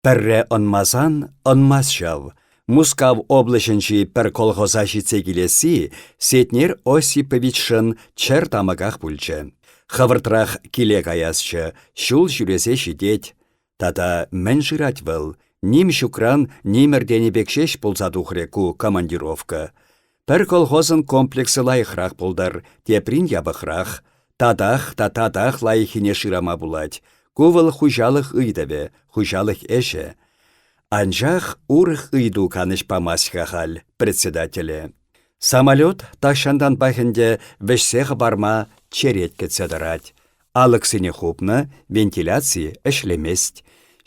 Пӗрре ӑнмасан ӑнмасть ҫав. Мускав облаҫӗнчи пӗр колхоза ҫитсе килесси Сетнер Осиповичшӑн чӗр тамӑках пулчӗ. Хӑвӑртрах киле каясчӗ, ҫул ҫӳресе ҫитет. Тата мӗн шырать вӑл? Ним ҫукран нимӗр тенӗ пек ҫеҫ пулса тухрӗ ку командировка. Пӗр колхозӑн комплексӗ лайӑхрах пултӑр, теприн япӑхрах. Татах та татах лайӑххине шырама пулать. Ку вӑл хуҫалӑх ыйтӑвӗ, хуҫалӑх ӗҫӗ. Анчах урӑх ыйту канӑҫ памасть-ха халь председателе. Самолет тахҫантанпах ӗнтӗ вӗҫсе хӑпарма черет кӗтсе тӑрать. Алӑксене хупнӑ, вентиляци ӗҫлемест.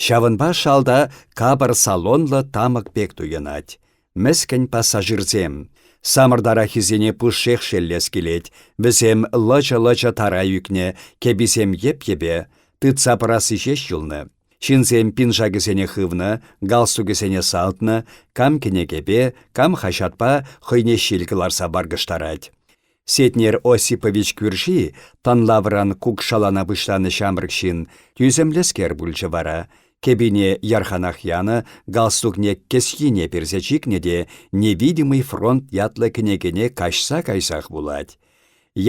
Ҫавӑнпа шалта капӑр салонлӑ тамӑк пек туйӑнать. Мӗскӗн пассажирсем. Самӑртараххисене пушшех шеллес килет. Вӗсем лӑчӑ-лӑчӑ тара ӳкнӗ, кӗписем йӗп-йӗпе, тытса пӑрасси ҫеҫ юлнӑ. Ҫынсем пиншакӗсене хывнӑ, галстукӗсене салтнӑ, кам кӗнекепе, кам хаҫатпа хӑйне ҫил кӑларса варкӑштарать. Сетнер Осипович кӳрши, тӑнлавран кукшалана пуҫланӑ ҫамрӑк ҫын, тӳсӗмлӗскер пулчӗ вара. Кӗпине ярханах янӑ, галстукне кӗсйине персе чикнӗ те «Невидимый фронт» ятлӑ кӗнекене каҫса кайсах вулать.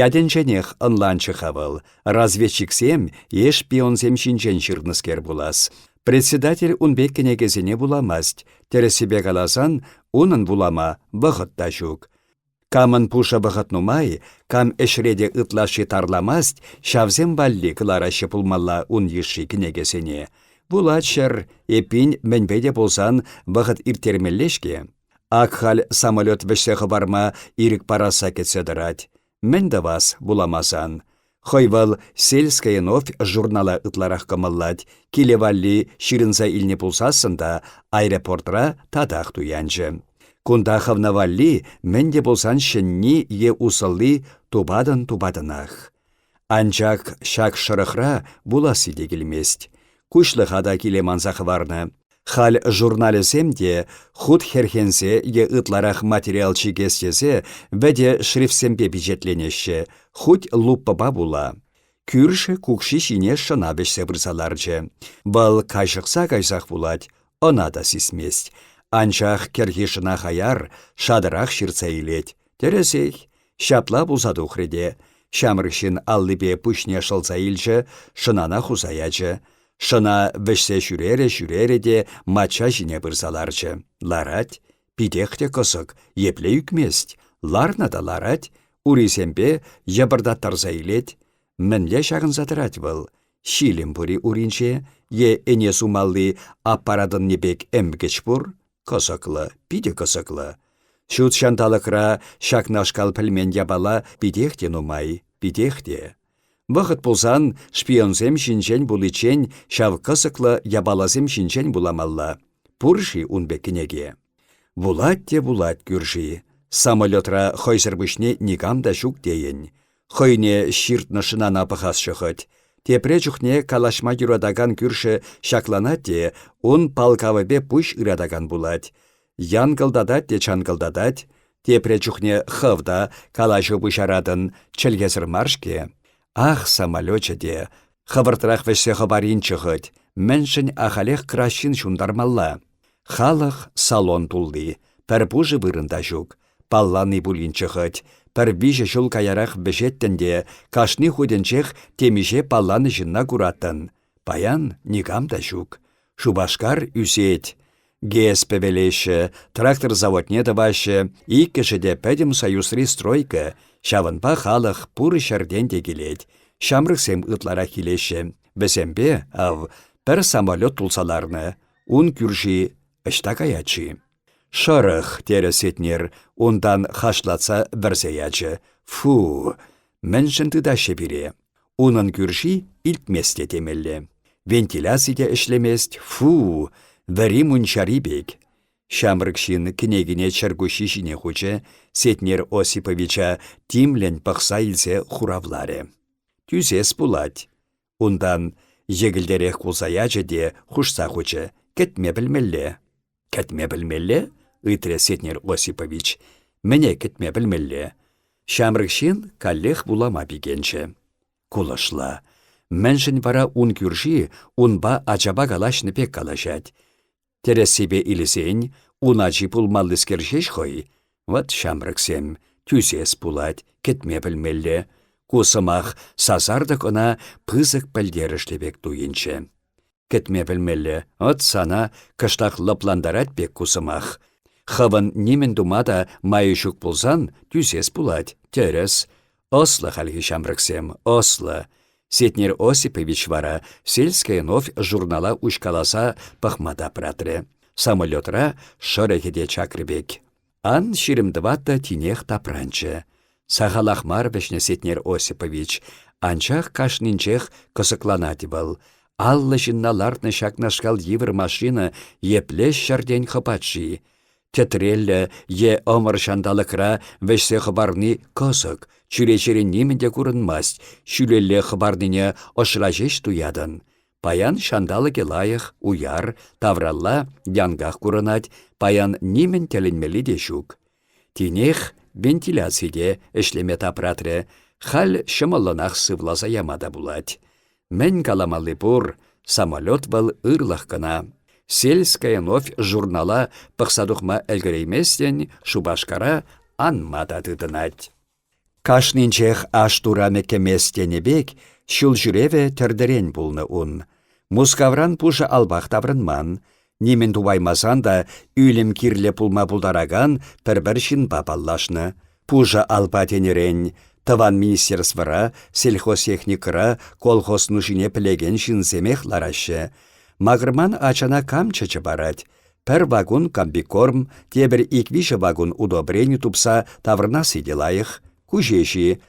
Ятӗнченех ӑнланчӗ-ха вӑл, разведчиксем е шпионсем ҫинчен ҫырнӑскер пулас. Председатель ун пек кӗнекесене вуламасть, тӗрӗссипе каласан, унӑн вулама вӑхӑт та ҫук. Камӑн пушӑ вӑхӑт нумай, кам ӗҫре те ытлашши тарламасть, ҫавсем валли кӑлараҫҫӗ пулмалла ун йышши кӗнекесене. Вулать ҫӗр, эппин, мӗнпе те пулсан вӑхӑт ирттермелле-ҫке. Ак халь самолет вӗҫсе хӑпарма ирӗк парасса кӗтсе тӑрать. Мӗн тӑвас вуламасан? Хӑй вӑл «Сельская новь» журнала ытларах кӑмӑллать, киле валли ҫырӑнса илнӗ пулсассӑн та аэропортра татах туянчӗ. Кунта хӑвна валли мӗн те пулсан ҫӗнни е усӑлли тупатӑн-тупатӑнах. Анчах ҫак шӑрӑхра вуласси те килмест. Куҫлӑха та киле манса хӑварнӑ. Халь журналӗсем те хут хӗрхенсе е ытларах материал чикес тесе вӗтӗ шрифтсемпе пичетленеҫҫӗ, хуть лупӑпа вула. Кӳршӗ кукши ҫине шӑна вӗҫсе пырса ларчӗ. Вӑл каҫӑхса кайсах вулать, ӑна та сисмест. Анчах кӗрхи шӑна хаяр, шатӑрах ҫыртса илет. Тӗрӗсех, ҫапла пулса тухрӗ те. Ҫамрӑк ҫын аллипе пуҫне шӑлса илчӗ, шӑнана хуса ячӗ. Шӑна вӗҫсе ҫӳрерӗ-ҫӳрерӗ те мачча ҫине пырса ларчӗ. Ларать. Питех те кӑсӑк, епле ӳкмест. Ларнӑ та ларать, урисемпе йӑпӑртаттарса илет. Мӗнле ҫакӑнса тӑрать вӑл? Ҫилӗм пур-и уринче е ӗне сумалли аппаратӑнни пек ӗмкӗч пур? Кӑсӑклӑ, питӗ кӑсӑклӑ. Ҫут ҫанталӑкра ҫакнашкал пӗлмен япала питех те нумай, питех те. Вӑхӑт пулсан шпионсем ҫинчен вуличчен ҫав кӑсӑклӑ япаласем ҫинчен вуламалла. Пур-ши ун пек кӗнеке? Вулать те вулать кӳрши. Самолетра хӑйсӗр пуҫне никам та ҫук тейӗн. Хӑйне ҫыртнӑ шӑнана пӑхасчӗ хӑть. Тепре чухне калаҫма юратакан кӳршӗ ҫакланать те ун палкавӗпе пуҫ ыратакан пулать. Янкӑлтатать те чанкӑлтатать. Тепре чухне хӑв та калаҫу пуҫаратӑн, чӗлхесӗр мар-ҫке. Ах, самолечӗ те! Хӑвӑртрах вӗҫсе хӑпаринччӗ хӑть. Мӗншӗн ахалех краҫҫын ҫунтармалла? Халӑх салон тулли, пӗр пушӑ вырӑн та ҫук. Паллани пулинччӗ хӑть. Пӗр виҫӗ ҫул каярах вӗҫеттӗн те кашни хутӗнчех темиҫе палланӑ ҫынна кураттӑн. Паян никам та ҫук. Шупашкар ӳсет. ГЭС пӗвелеҫҫӗ, трактор заводне тӑваҫҫӗ, иккӗшӗ те пӗтӗм Союзри стройка, ҫавӑнпа халӑх пур ҫӗртен те килет. Ҫамрӑксем ытларах килеҫҫӗ. Вӗсемпе, ав, пӗр самолет тулса ларнӑ. Ун кӳрши ӑҫта каять-ши? Шӑрӑх, терӗ Сетнер, унтан хашлатса вӗрсе ячӗ. Фу, мӗншӗн тытаҫҫӗ пире? Унӑн кӳрши илтмест те темелле. Вентиляци те ӗҫлемест, фу, вӗри мунчари пек. Ҫамрӑк ҫын кӗнекине чӗркуҫҫи ҫине хучӗ, Сетнер Осиповича тимлӗн пӑхса илсе хуравларӗ. Тӳсес пулать. Унтан йӗкӗлтерех кулса ячӗ те хушса хучӗ: кӗтме пӗлмелле. Кӗтме пӗлмелле? ыйтрӗ Сетнер Осипович. Мӗне кӗтме пӗлмелле? Ҫамрӑк ҫын каллех вулама пикенчӗ. Кулӑшла. Мӗншӗн вара ун кӳрши унпа ачапа калаҫнӑ пек калаҫать? Тӗрӗссипе илсен, ун ачи пулмаллискер ҫеҫ хӑй. Вӑт ҫамрӑксем, тӳсес пулать, кӗтме пӗлмелле. Ку сӑмах сасартӑк ӑна пысӑк пӗлтерӗшлӗ пек туйӑнчӗ. Кӗтме пӗлмелле, вӑт сана кӑштах лӑплантарать пек ку сӑмах. Хӑвӑн нимӗн тума та майӗ ҫук пулсан тӳсес пулать, тӗрӗс. Ӑслӑ хальхи ҫамрӑксем, ӑслӑ. Сетнер Осипович вара «Сельская новь» журнала уҫкаласа пӑхма тапратрӗ. Самолетра шӑрӑхӗ те чакрӗ пек. Ан 24 тинех тапранчӗ. Сахалах мар вӗҫнӗ Сетнер Осипович, анчах кашнинчех кӑсӑкланать вӑл. 50 ҫынна лартнӑ ҫакнашкал йывӑр машина епле ҫӗртен хӑпать-ши? Тӗтреллӗ е ӑмӑр ҫанталӑкра вӗҫсе хӑпарни кӑсӑк, чӳречерен нимӗн те курӑнмасть, ҫӳлелле хӑпарнине ӑшра ҫеҫ туятӑн. Паян ҫанталӑкӗ лайӑх, уяр, тавралла янках курӑнать, паян нимӗн тӗлӗнмелли те ҫук. Тинех вентиляци те ӗҫлеме тапратрӗ, халь ҫӑмӑллӑнах сывласа яма та пулать. Мӗн каламалли пур, самолет вӑл ырлӑх кӑна. «Сельская новь» журнала пӑхса тухма ӗлкӗрейместӗн, Шупашкара анма та тытӑнать. Кашнинчех аш турамӗ кӗмест тенӗ пек, ҫулҫӳревӗ тӗртӗрен пулнӑ ун. Мускавран пушӑ алпах таврӑнман. Нимӗн тупаймасан та ӳлӗм кирлӗ пулма пултаракан пӗр-пӗр ҫынпа паллашнӑ. Пушӑ алпа тенӗрен, тӑван министерствӑра, сельхозтехникӑра колхоз нушине пӗлекен ҫынсемех лараҫҫӗ. Макӑрман ачана кам чӗчӗ парать? Пӗр вакун комбикорм, тепӗр ик-виҫӗ вакун удобрени тупса таврӑнасси те лайӑх. Ку ҫеҫ-и?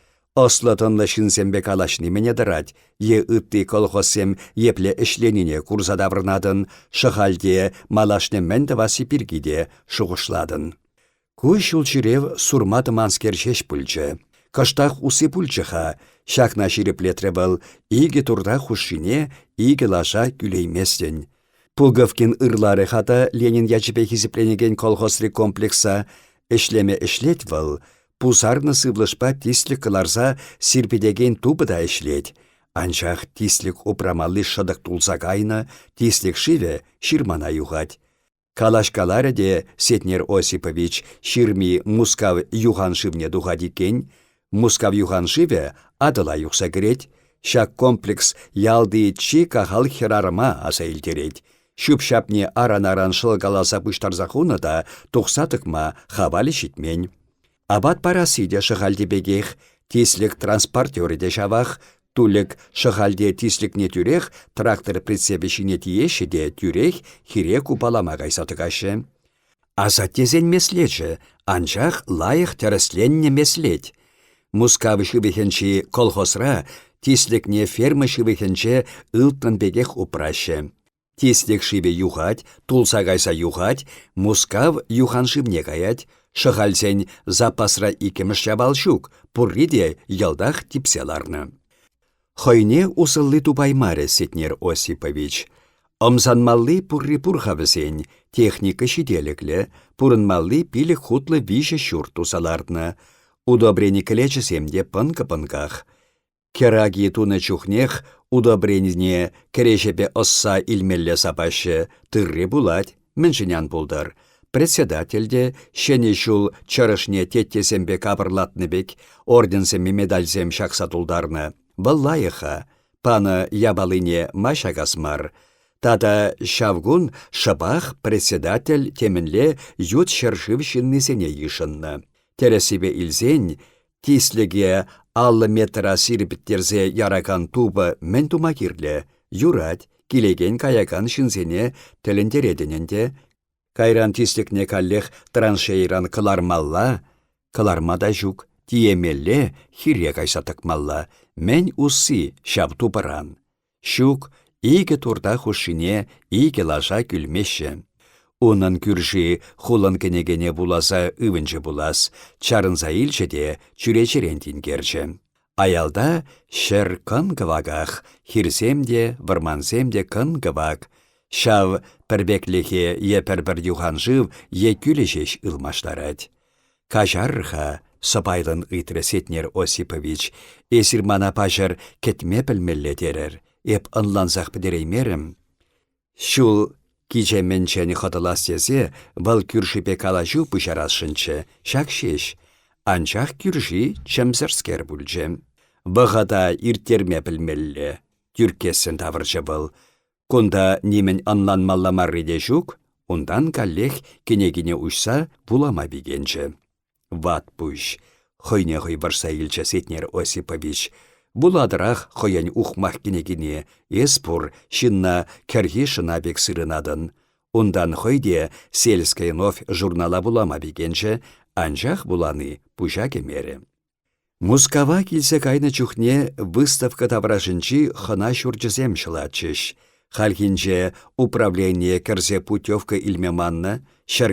Ӑслӑ-тӑнлӑ ҫынсемпе калаҫни мӗне тӑрать е ытти колхозсем епле ӗҫленине курса таврӑнатӑн, Шӑхальте малашне мӗн тӑвасси пирки те шухӑшлатӑн. Ку ҫулҫӳрев сурма тӑманскер ҫеҫ пулчӗ. Кӑштах усси пулчӗ-ха, ҫакна ҫирӗплетрӗ вӑл, икӗ турта хушшине икӗ лаша кӳлейместӗн. Пуговкин ырларӗ-ха та Ленин ячӗпе хисепленекен колхозри комплекса. Ӗҫлеме ӗҫлет вӑл, пусарнӑ сывлӑшпа тислӗк кӑларса сирпӗтекен тупӑ та ӗҫлет. Анчах тислӗк упрамалли шӑтӑк тулса кайнӑ, тислӗк шывӗ ҫырмана юхать. Калаҫкаларӗ те Сетнер Осипович ҫырми Мускав юхан шывне тухать иккен. Мускав юхан шывӗ Атӑла юхса кӗрет. Ҫак комплекс ялти чи кахал хӗрарӑма аса илтерет. Ҫӳп-ҫапне аран-аран шӑлкаласа пуҫтарса хунӑ та тухса тӑкма хавалӗ ҫитмен. Апат парасси те Шӑхальти пекех, тислӗк транспортерӗ те ҫавах, тулӗк Шӑхальте тислӗкне тӳрех трактор прицепӗ ҫине тиеҫҫӗ те тӳрех хире купалама кайса тӑкаҫҫӗ. Асаттесен меслечӗ, анчах лайӑх тӗрӗсленнӗ меслет. Мускав ҫывӑхӗнчи колхозра тислӗкне ферма ҫывӑхӗнче ылтӑн пекех упраҫҫӗ. Тислӗк шывӗ юхать, тулса кайса юхать, Мускав юханшывне каять. Шӑхальсен запасра иккӗмӗш ҫавал ҫук, пурри те йӑлтах типсе ларнӑ. Хӑйне усӑлли тупаймарӗ Сетнер Осипович. Ӑмсанмалли пурри пур-ха вӗсен, техника ҫителӗклӗ, пурӑнмалли пилӗк хутлӑ виҫӗ ҫурт туса лартнӑ. Удобрени кӗлечӗсем те пӑнкӑ-пӑнках. Кӗраки тунӑ чухнех удобренине кӗреҫепе ӑсса илмелле сапаҫҫӗ, тырри пулать, мӗншӗн ан пултӑр. Председатель те Ҫӗнӗ ҫул чӑрӑшне теттесемпе капӑрлатнӑ пек орденсемпе медальсем ҫакса тултарнӑ. Вӑл лайӑх-ха, панӑ япалине ма ҫакас мар. Тата ҫав кун шӑпах председатель темӗнле ют ҫӗршыв ҫыннисене йышӑннӑ. Тӗрӗссипе илсен, Тислӗке 50 метра сирпӗттерсе яракан тупӑ мӗн тума кирлӗ? Юрать, килекен-каякан ҫынсене тӗлӗнтеретӗн ӗнтӗ. Кайран тислӗкне каллех траншейӑран кӑлармалла, кӑларма та ҫук, тиемелле, хире кайса тӑкмалла. Мӗн усси ҫав тупӑран? Ҫук, икӗ турта хушшине икӗ лаша кӳлмеҫҫӗ. Унӑн кӳрши хулӑн кӗнекене вуласа ывӑнчӗ пулас, чарӑнса илчӗ те чӳречерен тинкерчӗ. Аялта ҫӗр кӑн-кӑваках, хирсем те, вӑрмансем те кӑн-кӑвак. Ҫав пӗрпеклӗхе е пӗр-пӗр юханшыв е кӳлӗ ҫеҫ ылмаштарать. «Каҫарӑр-ха», — сӑпайлӑн ыйтрӗ Сетнер Осипович. «Эсир мана паҫӑр кӗтме пӗлмелле терӗр. Эп ӑнлансах пӗтереймерӗм». Ҫул. Кичемӗнчен хӑтӑлас тесе вӑл кӳршипе калаҫу пуҫарасшӑнччӗ, ҫак ҫеҫ. Анчах кӳрши чӗмсӗрскер пулчӗ. Вӑхӑта ирттерме пӗлмелле, тӳрккессӗн тавӑрчӗ вӑл. Кунта нимӗн ӑнланмалла марри те ҫук, унтан каллех кӗнекине уҫса вулама пикенчӗ. Ват пуҫ, хӑйне хӑй вӑрҫса илчӗ Сетнер Осипович. Вулатӑрах хӑйӗн ухмах кӗнекине, эс пур, ҫынна кӗрхи шӑна пек сырӑнатӑн. Унтан хӑй те «Сельская новь» журнала вулама пикенчӗ, анчах вулани пуҫа кӗмерӗ. Мускава килсе кайнӑ чухне выставка таврашӗнчи хӑна ҫурчӗсем ҫӑлатчӗҫ. Хальхинче управление кӗрсе путевка илме маннӑ,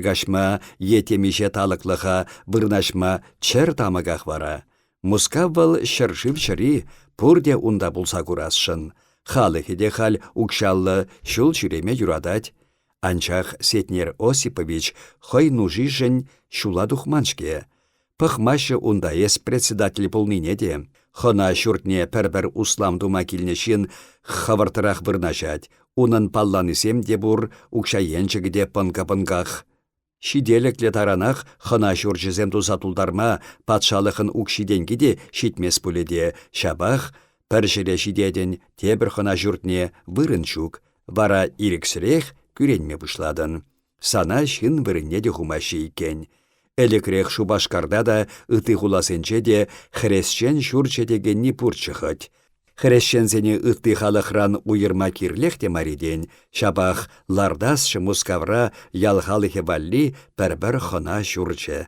каҫма е темиҫе талӑклӑха вырнаҫма чӗр тамӑках вара. Мускав вӑл ҫӗршыв чӗри, пурте унта пулса курасшӑн. Халӑхӗ те халь укҫаллӑ ҫул ҫӳреме юратать. Анчах Сетнер Осипович хӑй нушишӗн ҫула тухман-ҫке. Пӑхмаҫҫӗ унта эс председатель пулнине те. Хӑна ҫуртне пӗр-пӗр услам тума килнӗ ҫын хӑвӑртрах вырнаҫать. Унӑн палланисем те пур, укҫа енчӗкӗ те пӑнкӑ-пӑнках. Ҫителӗклӗ таранах хӑна ҫурчӗсем туса тултарма патшалӑхӑн укҫи-тенки те ҫитмест пулӗ те, ҫапах пӗр ҫӗре ҫитетӗн, тепӗр хӑна ҫуртне вырӑн ҫук, вара ирӗксӗрех кӳренме пуҫлатӑн. Сана ҫын вырӑнне те хумаҫҫӗ иккен. Ӗлӗкрех Шупашкарта та, ытти хуласенче те хресчен ҫурчӗ текенни пурччӗ хӑть. Хресченсене ытти халӑхран уйӑрма кирлех те мар тен, ҫапах лартасчӗ Мускавра ял халӑхӗ валли пӗр-пӗр хӑна ҫурчӗ.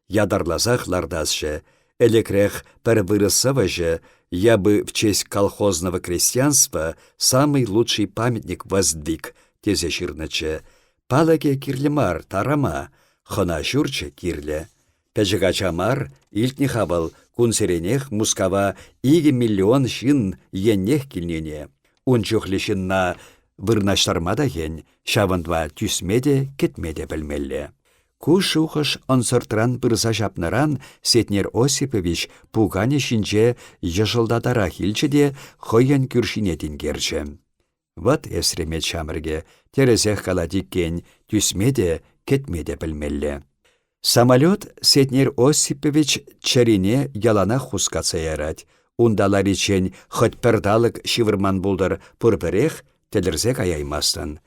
Ятарласах лартасчӗ. Ӗлӗкрех пӗр вырӑс сӑвӑҫӗ «Я бы в честь колхозного крестьянства самый лучший памятник воздвиг» тесе ҫырнӑччӗ. Палӑкӗ кирлӗ мар, тарама, хӑна ҫурчӗ кирлӗ. Пӗчӗк ача мар, илтнӗ-ха вӑл кунсеренех Мускава 2 миллион ҫын еннех килнине. Ун чухлӗ ҫынна вырнаҫтарма та хӗн, ҫавӑнпа тӳсме те, кӗтме те пӗлмелле. Ку шухӑш ӑнсӑртран пырса ҫапнӑран Сетнер Осипович пуканӗ ҫинче йӑшӑлтатарах илчӗ те хӑйӗн кӳршине тинкерчӗ. Вӑт эсремет ҫамрӑкӗ, тӗрӗсех калать иккен, тӳсме те, кӗтме те пӗлмелле. Самолет Сетнер Осипович чӗрине яланах хускатса ярать. Унта лариччен хӑть пӗр талӑк ҫывӑрман пултӑр пурпӗрех тӗлӗрсе каяймастӑн.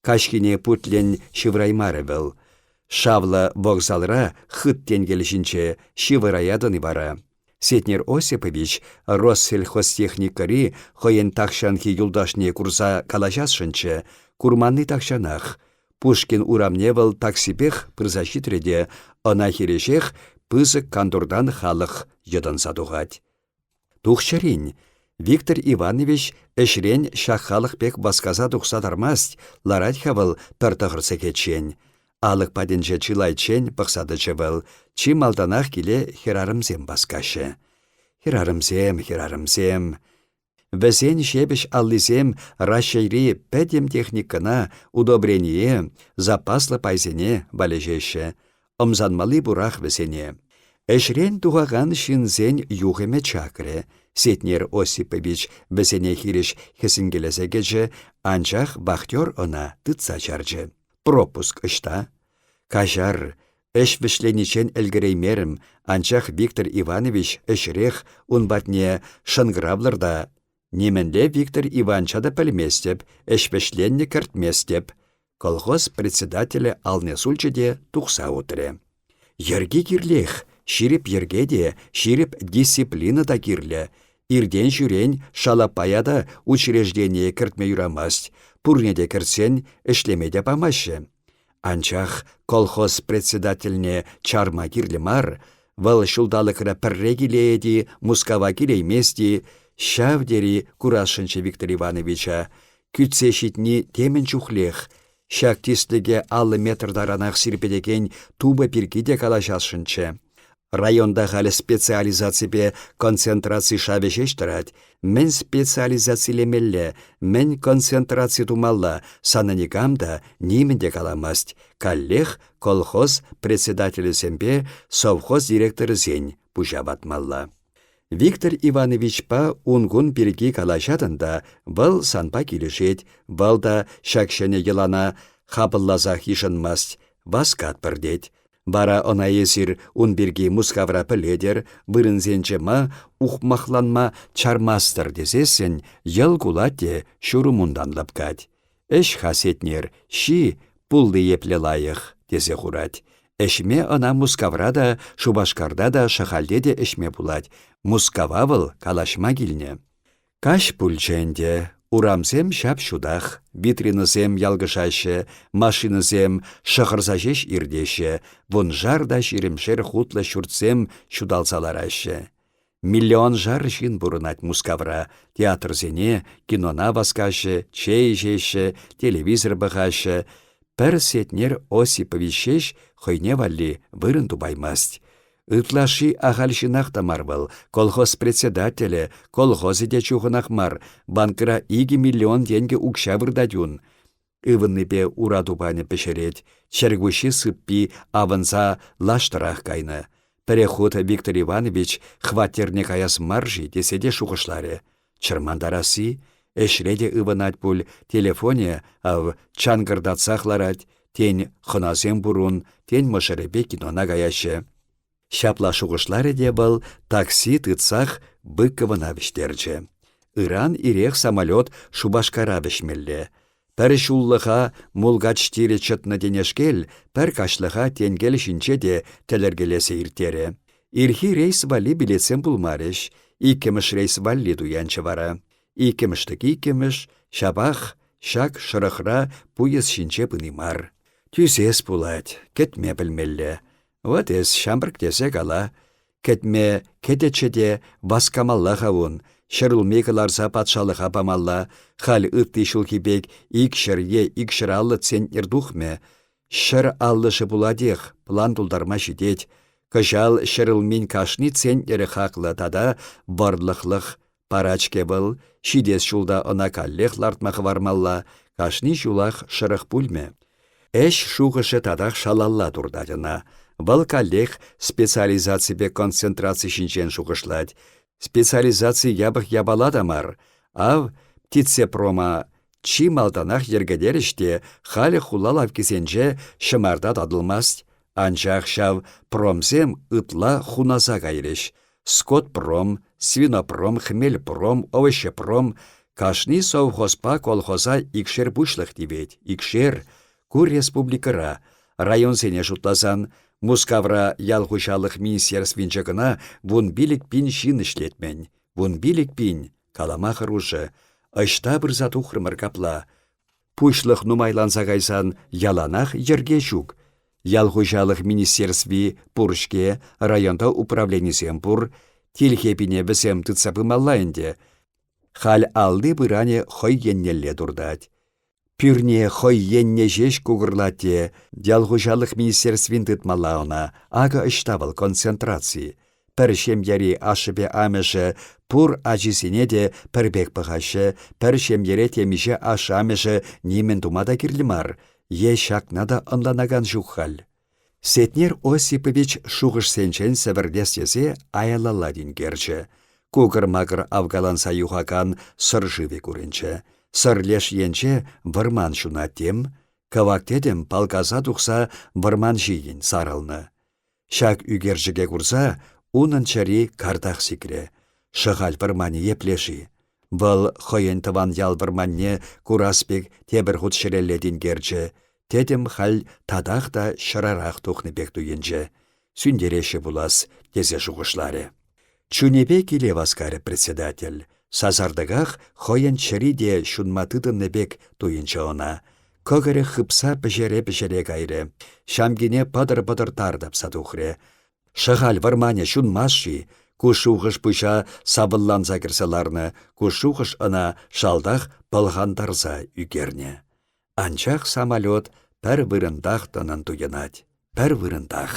Каҫхине путлен ҫывраймарӗ вӑл. Шавлӑ вокзалра хыт тенкел ҫинче ҫывӑраятӑн-и вара? Сетнер Осипович Россельхозтехникӑри хӑйӗн тахҫанхи юлташне курса калаҫасшӑнччӗ, курманни тахҫанах. Пушкин урамне вӑл таксипех пырса ҫитрӗ те ӑна хирӗҫех пысӑк кантуртан халӑх йӑтӑнса тухать. Тухчӗрин, Виктор Иванович ӗҫрен ҫак халӑх пек васкаса тухса тармасть, ларать-ха вӑл пӗр тӑхӑр сехетчен. Алӑк патӗнче чылайччен пӑхса тӑчӗ вӑл, чи малтанах киле хӗрарӑмсем васкаҫҫӗ. Хӗрарӑмсем, хӗрарӑмсем. Вӗсен ҫепӗҫ аллисем Раҫҫейри пӗтӗм техникӑна, удобрение, запаслӑ пайсене валеҫеҫҫӗ. Ӑмсанмалли пурах вӗсене. Ӗҫрен тухакан ҫынсен юхӑмӗ чакрӗ. Сетнер Осипович вӗсене хирӗҫ хӗсӗнкелесе кӗчӗ, анчах вахтер ӑна тытса чарчӗ. Пропуск ӑҫта? Каҫар, ӗҫ вӗҫлениччен ӗлкӗреймерӗм, анчах Виктор Иванович ӗҫрех ун патне шӑнкӑравлӑр та Нимӗнле Виктор Иванча та пӗлместӗп, ӗҫ вӗҫленнӗ кӗртместӗп. Колхоз председателӗ алне сулчӗ те тухса утрӗ. Йӗрки кирлех, ҫирӗп йӗрке те, ҫирӗп дисциплина та кирлӗ. Иртен-ҫӳрен шалапая та учреждение кӗртме юрамасть, пурне те кӗртсен ӗҫлеме те памаҫҫӗ. Анчах колхоз председательне чарма кирлӗ мар, вӑл ҫулталӑкра пӗрре килеет-и, Мускава килеймест-и, ҫав тери курасшӑнччӗ Виктор Ивановича. Кӳтсе ҫитни темӗн чухлех. Ҫак тислӗке 50 метр таранах сирпӗтекен тупӑ пирки те калаҫасшӑнччӗ. Районта халӗ специализаципе концентраци шавӗ ҫеҫ тӑрать. Мӗн специализацилемелле, мӗн концентраци тумалла, сана никам та нимӗн те каламасть. Каллех колхоз председателӗсемпе совхоз директорӗсен пуҫа ватмалла. Виктор Ивановичпа ун-кун пирки калаҫатӑн та, вӑл санпа килӗшет, вӑл та ҫак ҫӗнӗ йӑлана. Хапӑлласах йышӑнмасть, васкатпӑр тет. Вара ӑна эсир ун пирки Мускавра пӗлетӗр, вырӑнсенче ма ухмахланма чармастӑр тесессӗн йӑл кулать те ҫурӑмунтан лӑпкать. Ӗҫ-ха, Сетнер, ҫи, пулли епле лайӑх, тесе хурать. Ӗҫме ӑна Мускавра та, Шупашкарта та, Шӑхальте те ӗҫме пулать. Мускава вӑл калаҫма килнӗ. Каҫ пулчӗ ӗнтӗ. Урамсем ҫап-ҫутах, витринӑсем ялкӑшаҫҫӗ, машинӑсем шӑхӑрса ҫеҫ иртеҫҫӗ, вуншар та ҫирӗмшер хутлӑ ҫуртсем ҫуталса лараҫҫӗ. Миллионшар ҫын пурӑнать Мускавра, театрсене, кинона васкаҫҫӗ, чей ӗҫеҫҫӗ, телевизор пӑхаҫҫӗ. Пӗр Сетнер Осипович ҫеҫ хӑйне валли вырӑн тупаймасть. Ытлашши ахаль ҫынах та мар вӑл, колхоз председателӗ, колхозӗ те чухӑнах мар, банкра 2 миллион тенкӗ укҫа выртать ун. Ывӑннипе ура тупанӗ пӗҫерет, чӗркуҫҫи сыппи авӑнса лаштӑрах кайнӑ. Пӗреххут Виктор Иванович хваттерне каяс мар-ши тесе те шухӑшларӗ. Чӑрмантарасси? Ӗҫре те ывӑнать пуль, телефонӗ, ав, чанкӑртатсах ларать. Тен, хӑнасем пур ун, тен, мӑшӑрӗпе кинона каяҫҫӗ. Ҫапла шухӑшларӗ те вӑл такси тытсах Быковӑна вӗҫтерчӗ. Ыран ирех самолет Шупашкара вӗҫмелле. Пӗр ҫуллӑха мулкач тирӗ чӑтнӑ тенешкел, пӗр каҫлӑха тенкел ҫинче те тӗлӗркелесе ирттерӗ. Ирхи рейс валли билетсем пулмарӗҫ, иккӗмӗш рейс валли туянчӗ вара. Иккӗмӗш-тӗк иккӗмӗш, ҫапах ҫак шӑрӑхра пуйӑс ҫинче пыни мар. Тӳсес пулать, кӗтме пӗлмелле. Вӑт эс ҫамрӑк тесе кала. Кӗтме кӗтӗччӗ те васкамалла-ха ун, ҫӗрулми кӑларса патшалӑха памалла, халь ытти ҫулхи пек 200 е 250 центнер тухмӗ. 150-шӗ пулатех, план тултарма ҫитет. Кӑҫал ҫӗрулмин кашни центнерӗ хаклӑ тата вӑрлӑхлӑх парать-ҫке вӑл, ҫитес ҫулта ӑна каллех лартма хӑвармалла, кашни ҫулах шӑрӑх пулмӗ. Ӗҫ шухӑшӗ татах шалалла туртать ӑна. Вӑл каллех специализаципе концентраци ҫинчен шухӑшлать. Специализаци япӑх япала та мар. Ав, птицепрома чи малтанах йӗркелерӗҫ те халӗ хула лавккисенче ҫӑмарта татӑлмасть. Анчах ҫав промсем ытла хунаса кайрӗҫ. Скотпром, свинопром, хмельпром, овощепром кашни совхозпа колхоза икшер пуҫлӑх тивет, икшер. Ку республикӑра, районсене шутласан, Мускавра ял хуҫалӑх министерствинче кӑна 15 пин ҫын ӗҫлет-мӗн. 15 пин, калама хӑрушӑ. Ӑҫта пырса тухрӑмӑр капла? Пуҫлӑх нумайланса кайсан яланах йӗрке ҫук. Ял хуҫалӑх министерстви пур-ҫке, районта управленисем пур. Тилхепине вӗсем тытса пымалла ӗнтӗ. Халь алли пыранӗ хӑй еннелле туртать. Пӳрне хӑй енне ҫеҫ кукӑрлать те ял хуҫалӑх министерствин тытмалла ӑна. Акӑ ӑҫта вӑл концентраци. Пӗр ҫемьери ашшӗпе амӑшӗ пур ачисене те пӗр пек пӑхаҫҫӗ, пӗр ҫемьере темиҫе ашшӗ-амӑшӗ нимӗн тума та кирлӗ мар. Е ҫакна та ӑнланакан ҫук халь. Сетнер Осипович шухӑшсенчен сӗвӗртес тесе аялалла тинкерчӗ. Кукӑр-макӑр авкаланса юхакан Сӑр шывӗ курӑнчӗ. Сӑр леш енче вӑрман ҫунать тем. Кӑвак тӗтӗм палкаса тухса вӑрман ҫийӗн сарӑлнӑ. Ҫак ӳкерчӗке курса унӑн чӗри картах сикрӗ. Шӑхаль вӑрманӗ епле-ши? Вӑл хӑйӗн тӑван ял вӑрманне курас пек тепӗр хут ҫӗрелле тинкерчӗ. Тӗтӗм халь татах та ҫӑрарах тухнӑ пек туйӑнчӗ. Сӳнтереҫҫӗ пулас, тесе шухӑшларӗ. Чунӗпе киле васкарӗ председатель. Сасартӑках хӑйӗн чӗри те ҫунма тытӑннӑ пек туйӑнчӗ ӑна. Кӑкӑрӗ хыпса пӗҫере-пӗҫере кайрӗ. Ҫамкине пӑтӑр-пӑтӑр тар тапса тухрӗ. Шӑхаль вӑрманӗ ҫунмасть-ши? Ку шухӑш пуҫа савӑлланса кӗрсе ларнӑ, ку шухӑш ӑна шалтах пӑлхантарса ӳкернӗ. Анчах самолет пӗр вырӑнтах тӑнӑн туйӑнать, пӗр вырӑнтах.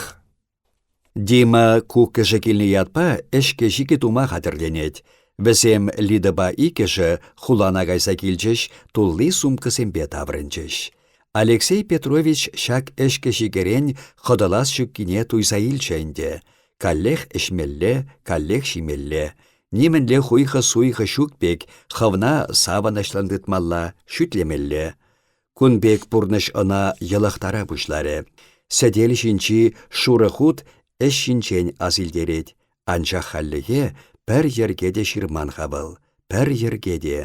Дима куккӑшӗ килнӗ ятпа ӗҫкӗ-ҫикӗ тума хатӗрленет. Вӗсем Лидӑпа иккӗшӗ хулана кайса килчӗҫ, тулли сумкӑсемпе таврӑнчӗҫ. Алексей Петрович ҫак ӗҫкӗ-ҫикӗрен хӑтӑлас ҫуккине туйса илчӗ ӗнтӗ. Каллех ӗҫмелле, каллех ҫимелле. Нимӗнле хуйхӑ-суйхӑ ҫук пек, хӑвна савӑнӑҫлӑн тытмалла, шӳтлемелле. Кун пек пурнӑҫ ӑна йӑлӑхтара пуҫларӗ. Сӗтел ҫинчи шурӑ хут ӗҫ ҫинчен асилтерет, анчах хальлӗхе пӗр йӗрке те ҫырман-ха вӑл, пӗр йӗрке те.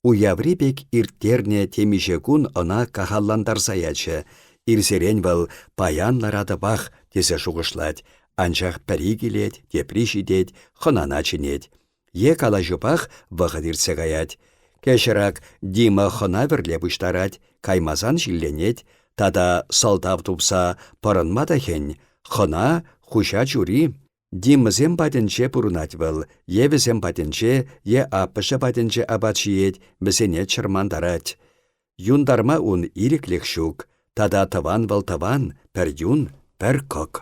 Уяври пек ирттернӗ темиҫе кун ӑна кахаллантарса ячӗ. Ирсерен вӑл паян ларатӑпах тесе шухӑшлать, анчах пӗри килет, тепри ҫитет, хӑнана чӗнет. Е калаҫупах вӑхӑт иртсе каять. Кӗҫӗр ак Дима хӑна вӗрле пуҫтарать, каймасан ҫилленет. Тата сӑлтав тупса пӑрӑнма та хӗн. Хӑна — хуҫа чури. Димӑсем патӗнче пурӑнать вӑл, е вӗсем патӗнче, е аппӑшӗ патӗнче апат ҫиет, вӗсене чӑрмантарать. Юнтарма ун ирӗклӗх ҫук. Тата тӑван вӑл тӑван, пӗр юн, пӗр кӑк.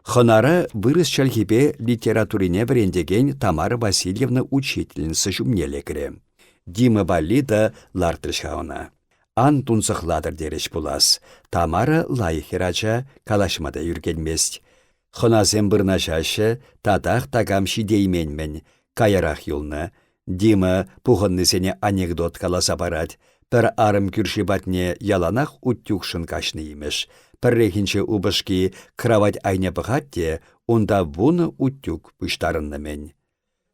Хӑнара вырӑс чӗлхипе литературине вӗрентекен Тамара Васильевна учительница ҫумне лекрӗ. Дима валли та лартрӗҫ-ха ӑна. Ан тунсӑхлатӑр терӗҫ пулас. Тамара лайӑх хӗрача, калаҫма та ӳркенмест. Хӑнасем вырнаҫаҫҫӗ, татах такам ҫитеймен-мӗн, каярах юлнӑ. Дима пухӑннисене анекдот каласа парать. Пӗр арӑм кӳрши патне яланах утюгшӑн каҫнӑ имӗш. Пӗррехинче упӑшки кравать айне пӑхать те унта вунӑ утюг пуҫтарӑннӑ-мӗн.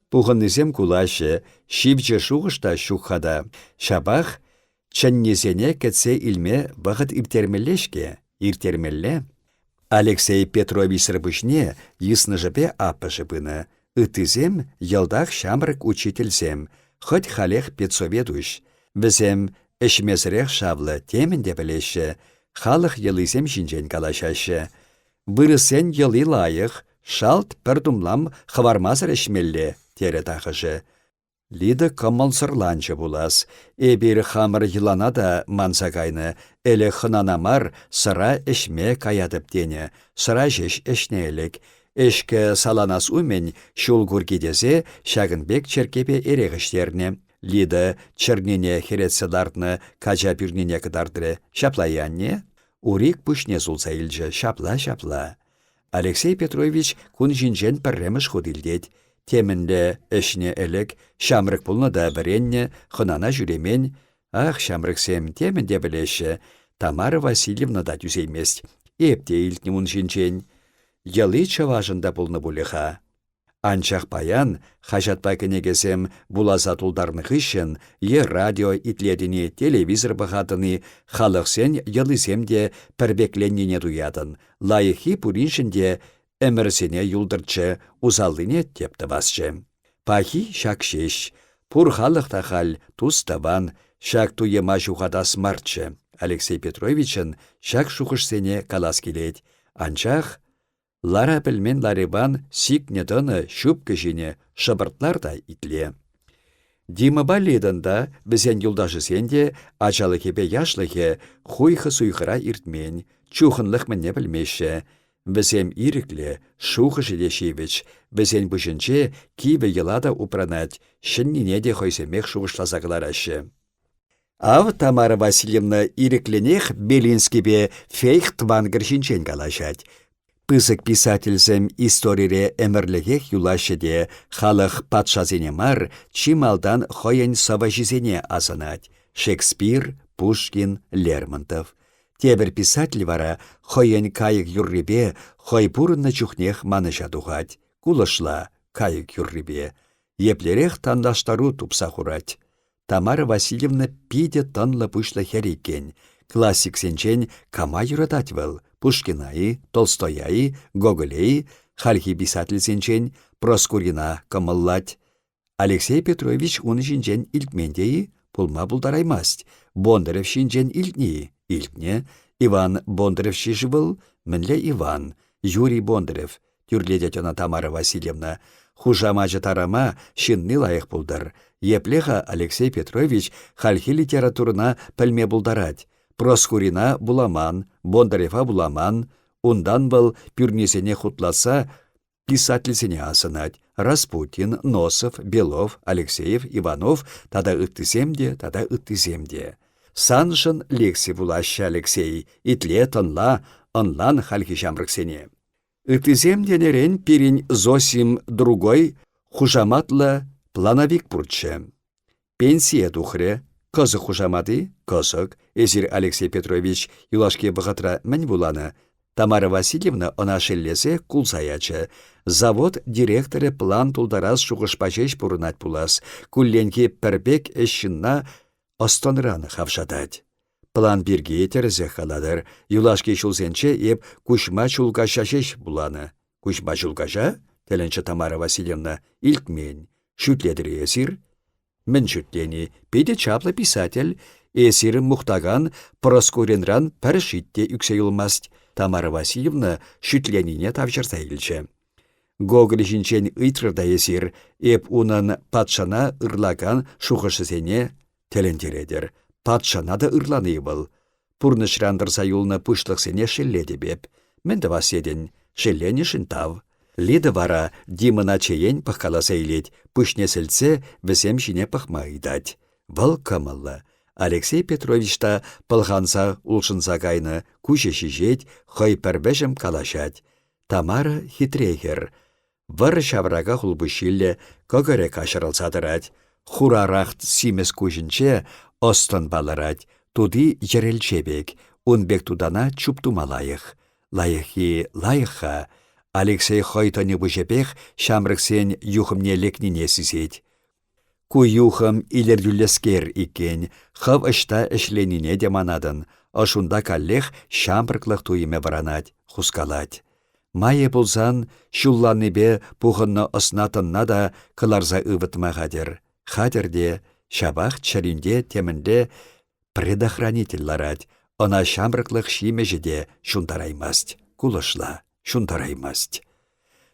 Пухӑннисем кулаҫҫӗ, ҫивчӗ шухӑш та ҫук-ха та. Ҫапах чӗннисене кӗтсе илме вӑхӑт ирттермелле-ҫке, ирттермелле. Алексей Петровичсӑр пуҫне йыснӑшӗпе аппӑшӗ пынӑ. Ыттисем йӑлтах ҫамрӑк учительсем, хӑть халех педсовет уҫ. Вӗсем ӗҫмесӗрех шавлӑ, темӗн те пӗлеҫҫӗ, халӑх йӑлисем ҫинчен калаҫаҫҫӗ. Вырӑссен йӑли лайӑх, шалт пӗр тумлам хӑвармасӑр ӗҫмелле, терӗ тахӑшӗ. Лида кӑмӑлсӑрланчӗ пулас. Эпир хамӑр йӑлана та манса кайнӑ, ӗлӗк хӑнана мар, сӑра ӗҫме каятӑп тенӗ, сӑра ҫеҫ ӗҫнӗ ӗлӗк. Ӗҫкӗ саланас умӗн ҫул курки тесе ҫакӑн пек черккепе эрех ӗҫтернӗ. Лида чӗрнине хӗретсе лартнӑ кача пӳрнине кӑтартрӗ. Ҫапла-и, анне? Урик пуҫне сулса илчӗ. Ҫапла, ҫапла. Алексей Петрович кун ҫинчен пӗрремӗш хут илтет. Темӗнле ӗҫнӗ ӗлӗк, ҫамрӑк пулнӑ та вӗреннӗ, хӑнана ҫӳремен. Ах, ҫамрӑксем темӗн те пӗлеҫҫӗ. Тамара Васильевна та тӳсеймест. Эп те илтнӗ ун ҫинчен. Йӑли чӑвашӑн та пулнӑ пулӗ-ха. Анчах паян хаҫатпа кӗнекесем вуласа тултарнӑ хыҫҫӑн е радио итлетӗн-и, телевизор пӑхатӑн-и, халӑхсен йӑлисем те пӗрпекленнине туятӑн, лайӑххи пуриншӗн те ӗмӗрсене юлтӑрччӗ, усаллине тӗп тӑвасчӗ. Пахи ҫак ҫеҫ. Пур халӑх та халь тус-тӑван, ҫак туйӑма ҫухатас марччӗ. Алексей Петровичӑн ҫак шухӑшсене калас килет. Анчах Лара пӗлмен Лариван сикнӗ тӑнӑ ҫупкӑ ҫине шӑпӑртлар та итле. Димӑпа Лидӑн та, вӗсен юлташӗсен те ачалӑхӗпе яшлӑхӗ хуйхӑ-суйхӑра иртмен, чухӑнлӑх мӗнне пӗлмеҫҫӗ. Вӗсем ирӗклӗ, шухӑшӗ те ҫивӗч, вӗсен пуҫӗнче кивӗ йӑла та упранать, ҫӗннине те хӑйсемех шухӑшласа кӑлараҫҫӗ. Ав Тамара Васильевна ирӗклӗнех Белинскипе Фейхтвангер ҫинчен калаҫать. Пысӑк писательсем историре ӗмӗрлӗхех юлаҫҫӗ те халӑх патшасене мар, чи малтан хӑйӗн сӑвӑҫисене асӑнать: Шекспир, Пушкин, Лермонтов. Тепӗр писатель вара хӑйӗн кайӑк юррипе хӑй пурӑннӑ чухнех манӑҫа тухать. Кулӑшла кайӑк юррипе. Еплерех танлаштару тупса хурать. Тамара Васильевна питӗ тӑнлӑ-пуҫлӑ хӗр иккен. Классиксенчен кама юратать вӑл? Пушкина-и, Толстоя-и, Гоголе-и, хальхи писательсенчен Проскурина кӑмӑллать. Алексей Петрович ун ҫинчен илтмен те-и? Пулма пултараймасть. Бондарев ҫинчен илтнӗ-и? Илтнӗ. Иван Бондарев-ши вӑл? Мӗнле Иван? Юрий Бондарев. Тӳрлетет ӑна Тамара Васильевна. Хушамачӗ тарама, ҫынни лайӑх пултӑр. Епле-ха Алексей Петрович хальхи литературӑна пӗлме пултарать? Проскурина вуламан, Бондарева вуламан. Унтан вӑл пӳрнисене хутлатса писательсене асӑнать. Распутин, Носов, Белов, Алексеев, Иванов тата ыттисем те, тата ыттисем те. Саншӑн лекци вулаҫҫӗ, Алексей. Итле, тӑнла, ӑнлан хальхи ҫамрӑксене. Ыттисем тенӗрен пирӗн Зосим Другой хушаматлӑ плановик пурччӗ. Пенсие тухрӗ. Кӑсӑк хушамат-и? Кӑсӑк. Эсир, Алексей Петрович, юлашки вӑхӑтра мӗн вуланӑ? Тамара Васильевна ӑна шеллесе кулса ячӗ. Завод директорӗ план тултарас шухӑшпа ҫеҫ пурӑнать пулас, кулленхи пӗр пек ӗҫ ҫынна ӑс-тӑнран хавшатать. План пирки тӗрӗсех калатӑр. Юлашки ҫулсенче эп Куҫма Чулкаҫа ҫеҫ вуланӑ. Куҫма Чулкаҫа? тӗлӗнчӗ Тамара Васильевна. Илтмен. Шӳтлетӗр-и эсир? Мӗн шӳтлени? Питӗ чаплӑ писатель. Эсир мухтакан Проскуринран пӗр шит те ӳксе юлмасть. Тамара Васильевна шӳтленине тавҫӑрса илчӗ. Гоголь ҫинчен ыйтрӑр та эсир, эп унӑн патшана ырлакан шухӑшӗсене тӗлӗнтеретӗр. Патшана та ырлани вӑл. Пурнӑҫран тӑрса юлнӑ пуҫлӑхсене шеллетӗп эп. Мӗн тӑвас тетӗн? Шелленӗшӗн тав. Лида вара Димӑна чеен пӑхкаласа илет, пуҫне сӗлтсе вӗсем ҫине пӑхма ыйтать. Вӑл кӑмӑллӑ. Алексей Петрович та пӑлханса улшӑнса кайнӑ, куҫӗ ҫиҫет, хӑй пӗр вӗҫӗм калаҫать. Тамара хитре хӗр. Вӑр ҫаврака хулпуҫҫиллӗ, кӑкӑрӗ каҫӑрӑлса тӑрать. Хурарах симӗс куҫӗнче ӑс-тӑн палӑрать, тути йӗрӗлче пек, ун пек тутана чуптума лайӑх. Лайӑххи лайӑх-ха. Алексей хӑй тӑнӗ-пуҫӗпех ҫамрӑксен юхӑмне лекнине сисет. Ку юхӑм илӗртӳллӗскер иккен, хӑв ӑҫта ӗҫленине те манатӑн, ӑшунта каллех ҫамрӑклӑх туйӑмӗ вӑранать, хускалать. Майӗ пулсан ҫулланнипе пухӑннӑ ӑсна-тӑнна та кӑларса ывӑтма хатӗр. Хатӗр те, ҫапах чӗринте темӗнле предохранитель ларать, ӑна ҫамрӑклӑх ҫимӗҫӗ те ҫунтараймасть, кулӑшла ҫунтараймасть.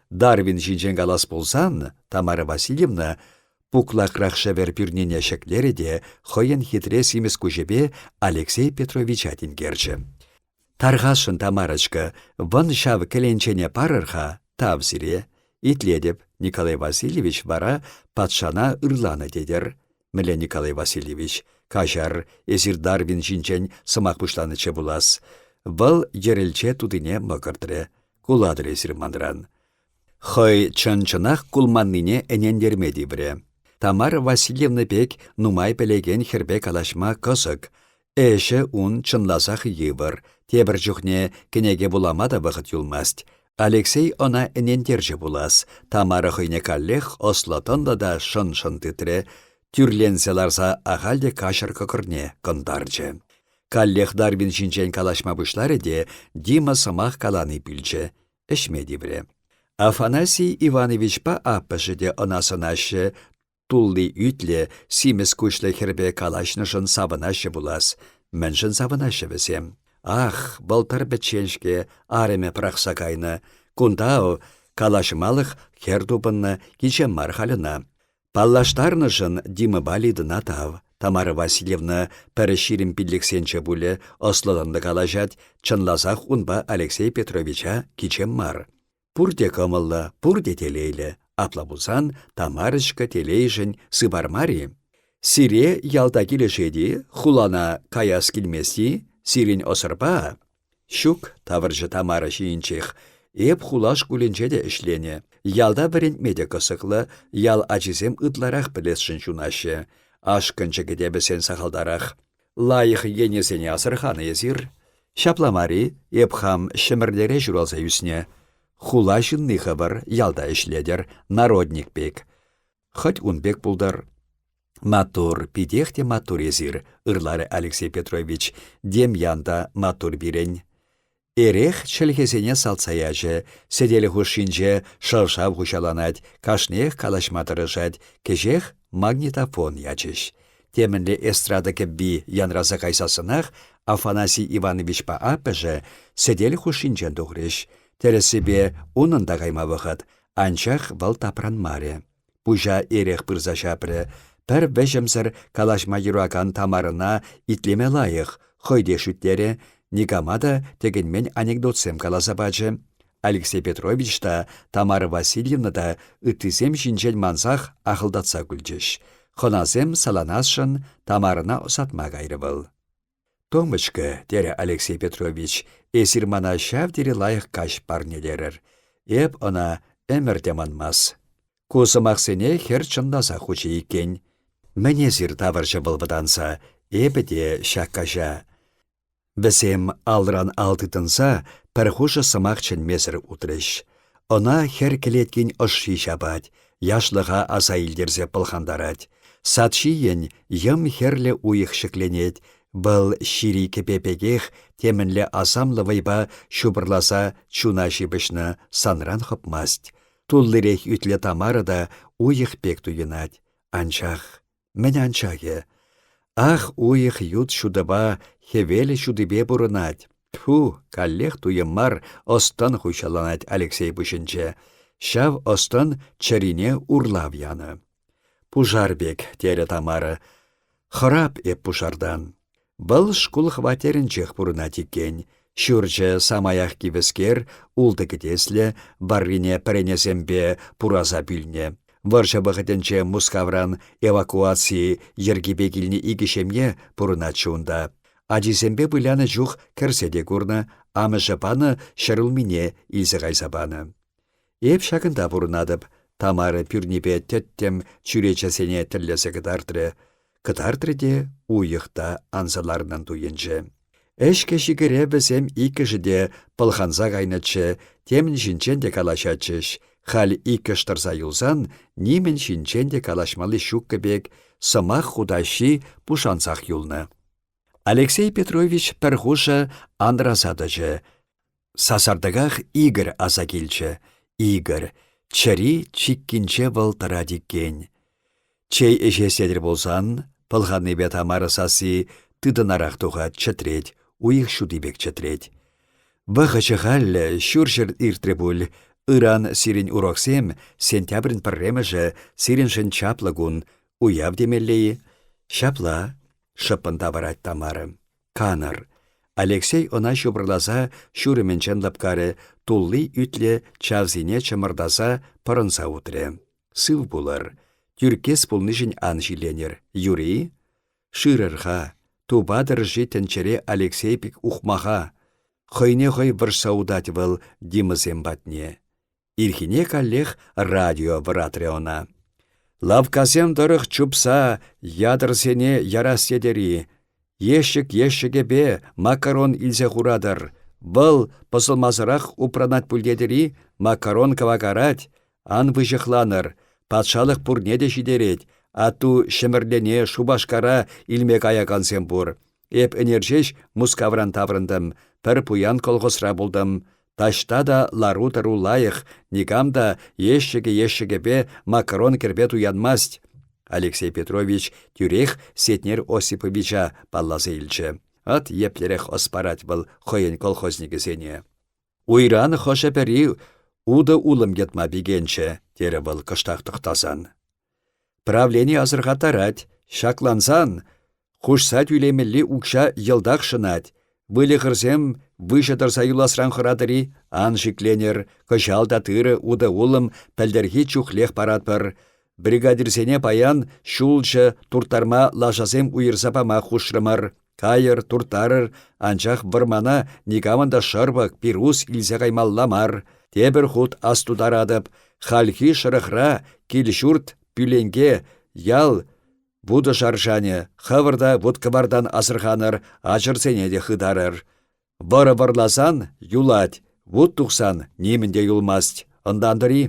Дарвин ҫинчен калас пулсан, Тамара Васильевна пуклакрах шӗвӗр пӳрнине ҫӗклерӗ те хӑйӗн хитре симӗс куҫӗпе Алексей Петровича тинкерчӗ. Тархасшӑн, Тамарочка, вӑн ҫав кӗленчене парӑр-ха, тав сире. Итлетӗп, Николай Васильевич вара патшана ырланӑ тетӗр. Мӗнле Николай Васильевич, каҫар, эсир Дарвин ҫинчен сӑмах пуҫланӑччӗ пулас. Вӑл йӗрӗлче тутине мӑкӑртрӗ. Кулатӑр эсир манран. Хӑй чӑн-чӑнах кулманнине ӗнентерме тиврӗ. Тамара Васильевна пек нумай пӗлекен хӗрпе калаҫма кӑсӑк. Ӗҫӗ ун чӑнласах йывӑр, тепӗр чухне кӗнеке вулама та вӑхӑт юлмасть. Алексей ӑна ӗнентерчӗ пулас, Тамара хӑйне каллех ӑслӑ-тӑнлӑ та шӑн-шӑн тытрӗ, тӳрленсе ларса ахаль те каҫӑр кӑкӑрне кӑнтарчӗ. Каллех Дарвин ҫинчен калаҫма пуҫларӗ те Дима сӑмах калани пӳлчӗ. Ӗҫме тиврӗ. Афанасий Ивановичпа аппӑшӗ те ӑна сӑнаҫҫӗ, тулли ӳтлӗ, симӗс куҫлӑ хӗрпе калаҫнӑшӑн савӑнаҫҫӗ пулас. Мӗншӗн савӑнаҫҫӗ вӗсем? Ах, вӑл тӑр пӗччен-ҫке, арӑмӗ пӑрахса кайнӑ. Кунта ав калаҫмалӑх хӗр тупӑннӑ, кичем мар халь ӑна. Паллаштарнӑшӑн Димӑпа Лидӑна тав. Тамара Васильевна пӗр 25-сенче пулӗ, ӑслӑ-тӑнлӑ калаҫать, чӑнласах унпа Алексей Петровича кичем мар. Пурте кӑмӑллӑ, пурте телейлӗ. Апла пулсан Тамарочка телейшӗн сыпар мар-и? Сире ялта килӗшет-и, хулана каяс килмест-и? Сирӗн ӑсӑрпа? Ҫук, тавӑрчӗ Тамара ҫийӗнчех. Эп хула шкулӗнче те ӗҫленӗ. Ялта вӗрентме те кӑсӑклӑ, ял ачисем ытларах пӗлесшӗн ҫунаҫҫӗ. Ашкӑнчӑкӗ те вӗсен сахалтарах. Лайӑх енӗсене асӑрханӑ эсир. Ҫапла мар-и, эп хам Ҫӗмӗрлере ҫуралса ӳснӗ. Хула ҫынни хӑвӑр, ялта ӗҫлетӗр, народник пек. Хӑть ун пек пултӑр. Маттур, питех те маттур эсир, ырларӗ Алексей Петрович. Демьян та маттур пирӗн. Эрех чӗлхесене салтса ячӗ, сӗтел хушшинче шӑв-шав хуҫаланать, кашниех калаҫма тӑрӑшать, кӗҫех магнитофон ячӗҫ. Темӗнле эстрада кӗвви янраса кайсассӑнах Афанасий Ивановичпа аппӑшӗ сӗтел хушшинчен тухрӗҫ. Тӗрӗссипе, унӑн та кайма вӑхӑт, анчах вӑл тапранмарӗ. Пуҫа эрех пырса ҫапрӗ. Пӗр вӗҫӗмсӗр калаҫма юракан Тамарӑна итлеме лайӑх, хӑй те шӳтлерӗ, никама та тӗкӗнмен анекдотсем каласа пачӗ. Алексей Петрович та, Тамара Васильевна та ыттисем ҫинчен мансах ахӑлтатса кулчӗҫ. Хӑнасем саланасшӑн Тамарӑна ӑсатма кайрӗ вӑл. «Томочка», — терӗ Алексей Петрович, — «эсир мана ҫав тери лайӑх каҫ парнелерӗр. Эп ӑна ӗмӗр те манмас». Ку сӑмахсене хӗр чӑнласа хучӗ иккен. Мӗн эсир тавӑрчӗ вӑл вӑтанса, эпӗ те ҫак каҫа. Вӗсем алран ал тытӑнса пӗр хушӑ сӑмах чӗнмесӗр утрӗҫ. Ӑна хӗр кӗлеткин ӑшши ҫапать, яшлӑха аса илтерсе пӑлхантарать. Сад ҫийӗн йӑм хӗрлӗ уйӑх ҫӗкленет, вӑл ҫири кӗпе пекех темӗнле асамлӑ вӑйпа ҫупӑрласа чуна ҫыпӑҫнӑ, санран хӑпмасть. Туллирех ӳтлӗ Тамара та уйӑх пек туйӑнать. Анчах Мӗн анчахӗ? Ах, уйӑх ют ҫутӑпа, хӗвел ҫутипе пурӑнать. Тьфу, каллех туйӑм мар, ӑс-тӑн хуҫаланать Алексей пуҫӗнче. Ҫав ӑс-тӑн чӗрине урлав янӑ. Пушар пек, терӗ Тамара. Хӑрап эп пушартан. Вӑл шкул хваттерӗнчех пурӑнать иккен. Ҫурчӗ самаях кивӗскер, ултӑ кӗтеслӗ, варрине пӗренесемпе пураса пӳлнӗ. Вӑрҫӑ вӑхӑтӗнче Мускавран эвакуаци йӗркипе килнӗ икӗ ҫемье пурӑнатчӗ унта. Ачисемпе вылянӑ чух кӗрсе те курнӑ, амӑшӗ панӑ ҫӗрулмине илсе кайса панӑ. Эп ҫакӑнта пурӑнатӑп, Тамара пӳрнипе тӗттӗм чӳречесене тӗллесе кӑтартрӗ. Кӑтартрӗ те уйӑх та анса ларнӑн туйӑнчӗ. Ӗҫкӗ-ҫикӗре вӗсем иккӗшӗ те пӑлханса кайнӑччӗ, темӗн ҫинчен те калаҫатчӗҫ. Халь иккӗш тӑрса юлсан нимӗн ҫинчен те калаҫмалли ҫуккӑ пек, сӑмах хутаҫҫи пушансах юлнӑ. Алексей Петрович пӗр хушӑ анраса тӑчӗ. Сасартӑках Игорь аса килчӗ. Игорь, чӗри чиккинче вӑл тӑрать иккен. Чей ӗҫес тетӗр пулсан, пӑлханнипе Тамара сасси тытӑнарах тухать, чӗтрет, уйӑх ҫути пек чӗтрет. Вӑхӑчӗ халӗ ҫурҫӗр иртрӗ пуль. Ыран сирӗн уроксем, сентябрӗн пӗрремӗшӗ, сирӗншӗн чаплӑ кун. Уяв темелле-и? Ҫапла, шӑппӑн тавӑрать Тамара. Канӑр. Алексей ӑна ҫупӑрласа ҫурӑмӗнчен лӑпкарӗ, тулли ӳтлӗ чавсине чӑмӑртаса пӑрӑнса утрӗ. Сыв пулӑр. Тӳрккес пулнишӗн ан ҫиленӗр. Юри? Шырӑр-ха. Тупатӑр-ши тӗнчере Алексей пек ухмаха? Хӑйне хӑй вӑрҫса утать вӑл Димӑсем патне. Ирхине каллех радио вӑратрӗ ӑна. Лавккасем тӑрӑх чупса ятӑрсене ярас тетӗр-и? Ещӗк-ещӗкӗпе макарон илсе хуратӑр. Вӑл пӑсӑлмасӑрах упранать пуль тетӗр-и? Макарон кӑвакарать. Ан выҫӑхланӑр. Патшалӑх пурне те ҫитерет. Атту Ҫӗмӗрлене Шупашкара илме каякансем пур. Эп ӗнер ҫеҫ Мускавран таврӑнтӑм, пӗр пуян колхозра пултӑм. Таҫта та лару-тӑру лайӑх, никам та ещӗкӗ-ещӗкӗпе макарон кӗрпе туянмасть. Алексей Петрович тӳрех Сетнер Осиповича палласа илчӗ. Ӑт еплерех ӑс парать вӑл хӑйӗн колхозникӗсене. Уйран хӑшӗ-пӗри утӑ-улӑм йӑтма пикенчӗ, терӗ вӑл кӑштах тӑхтасан. Правлени асӑрхаттарать, ҫаклансан хушса тӳлемелли укҫа йӑлтах шӑнать. Выльӑхӑрсем выҫӑ тӑрса юласран хӑратӑр-и? Ан шикленӗр, кӑҫал та тырӑ, утӑ-улӑм пӗлтӗрхи чухлех паратпӑр. Бригадирсене паян ҫулҫӑ турттарма лашасем уйӑрса пама хушрӑмӑр. Кайӑр, турттарӑр, анчах вӑрмана никамӑн та шӑрпӑк, пирус илсе каймалла мар. Тепӗр хут астутаратӑп, хальхи шӑрӑхра кил-ҫурт, пӳленке, ял вутӑ шаршанӗ, хӑвӑр та вут-кӑвартан асӑрханӑр, ачӑрсене те хытарӑр. Вӑрӑ вӑрласан — юлать, вут тухсан нимӗн те юлмасть. Ӑнлантӑр-и?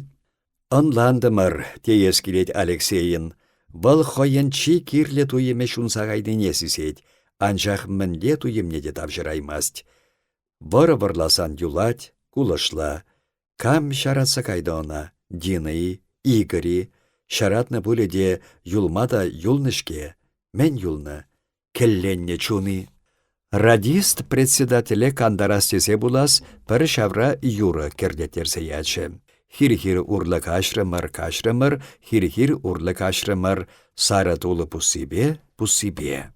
Ӑнлантӑмӑр, теес килет Алексейӑн. Вӑл хӑйӗн чи кирлӗ туйӑмӗ ҫунса кайнине сисет, анчах мӗнле туйӑмне те тавҫӑраймасть. Вӑрӑ вӑрласан юлать, кулӑшла. Кам ҫаратса кайнӑ ӑна? Дина-и, Игорь-и? Ҫаратнӑ пулӗ те, юлма та юлнӑ-ҫке. Мӗн юлнӑ? Кӗлленнӗ чун-и? Радист председателе кантарас тесе пулас пӗр ҫавра юрӑ кӗрлеттерсе ячӗ. Хир-хир урлӑ каҫрӑмӑр, каҫрӑмӑр, хир-хир урлӑ каҫрӑмӑр, сарӑ тулӑ пуссипе, пуссипе.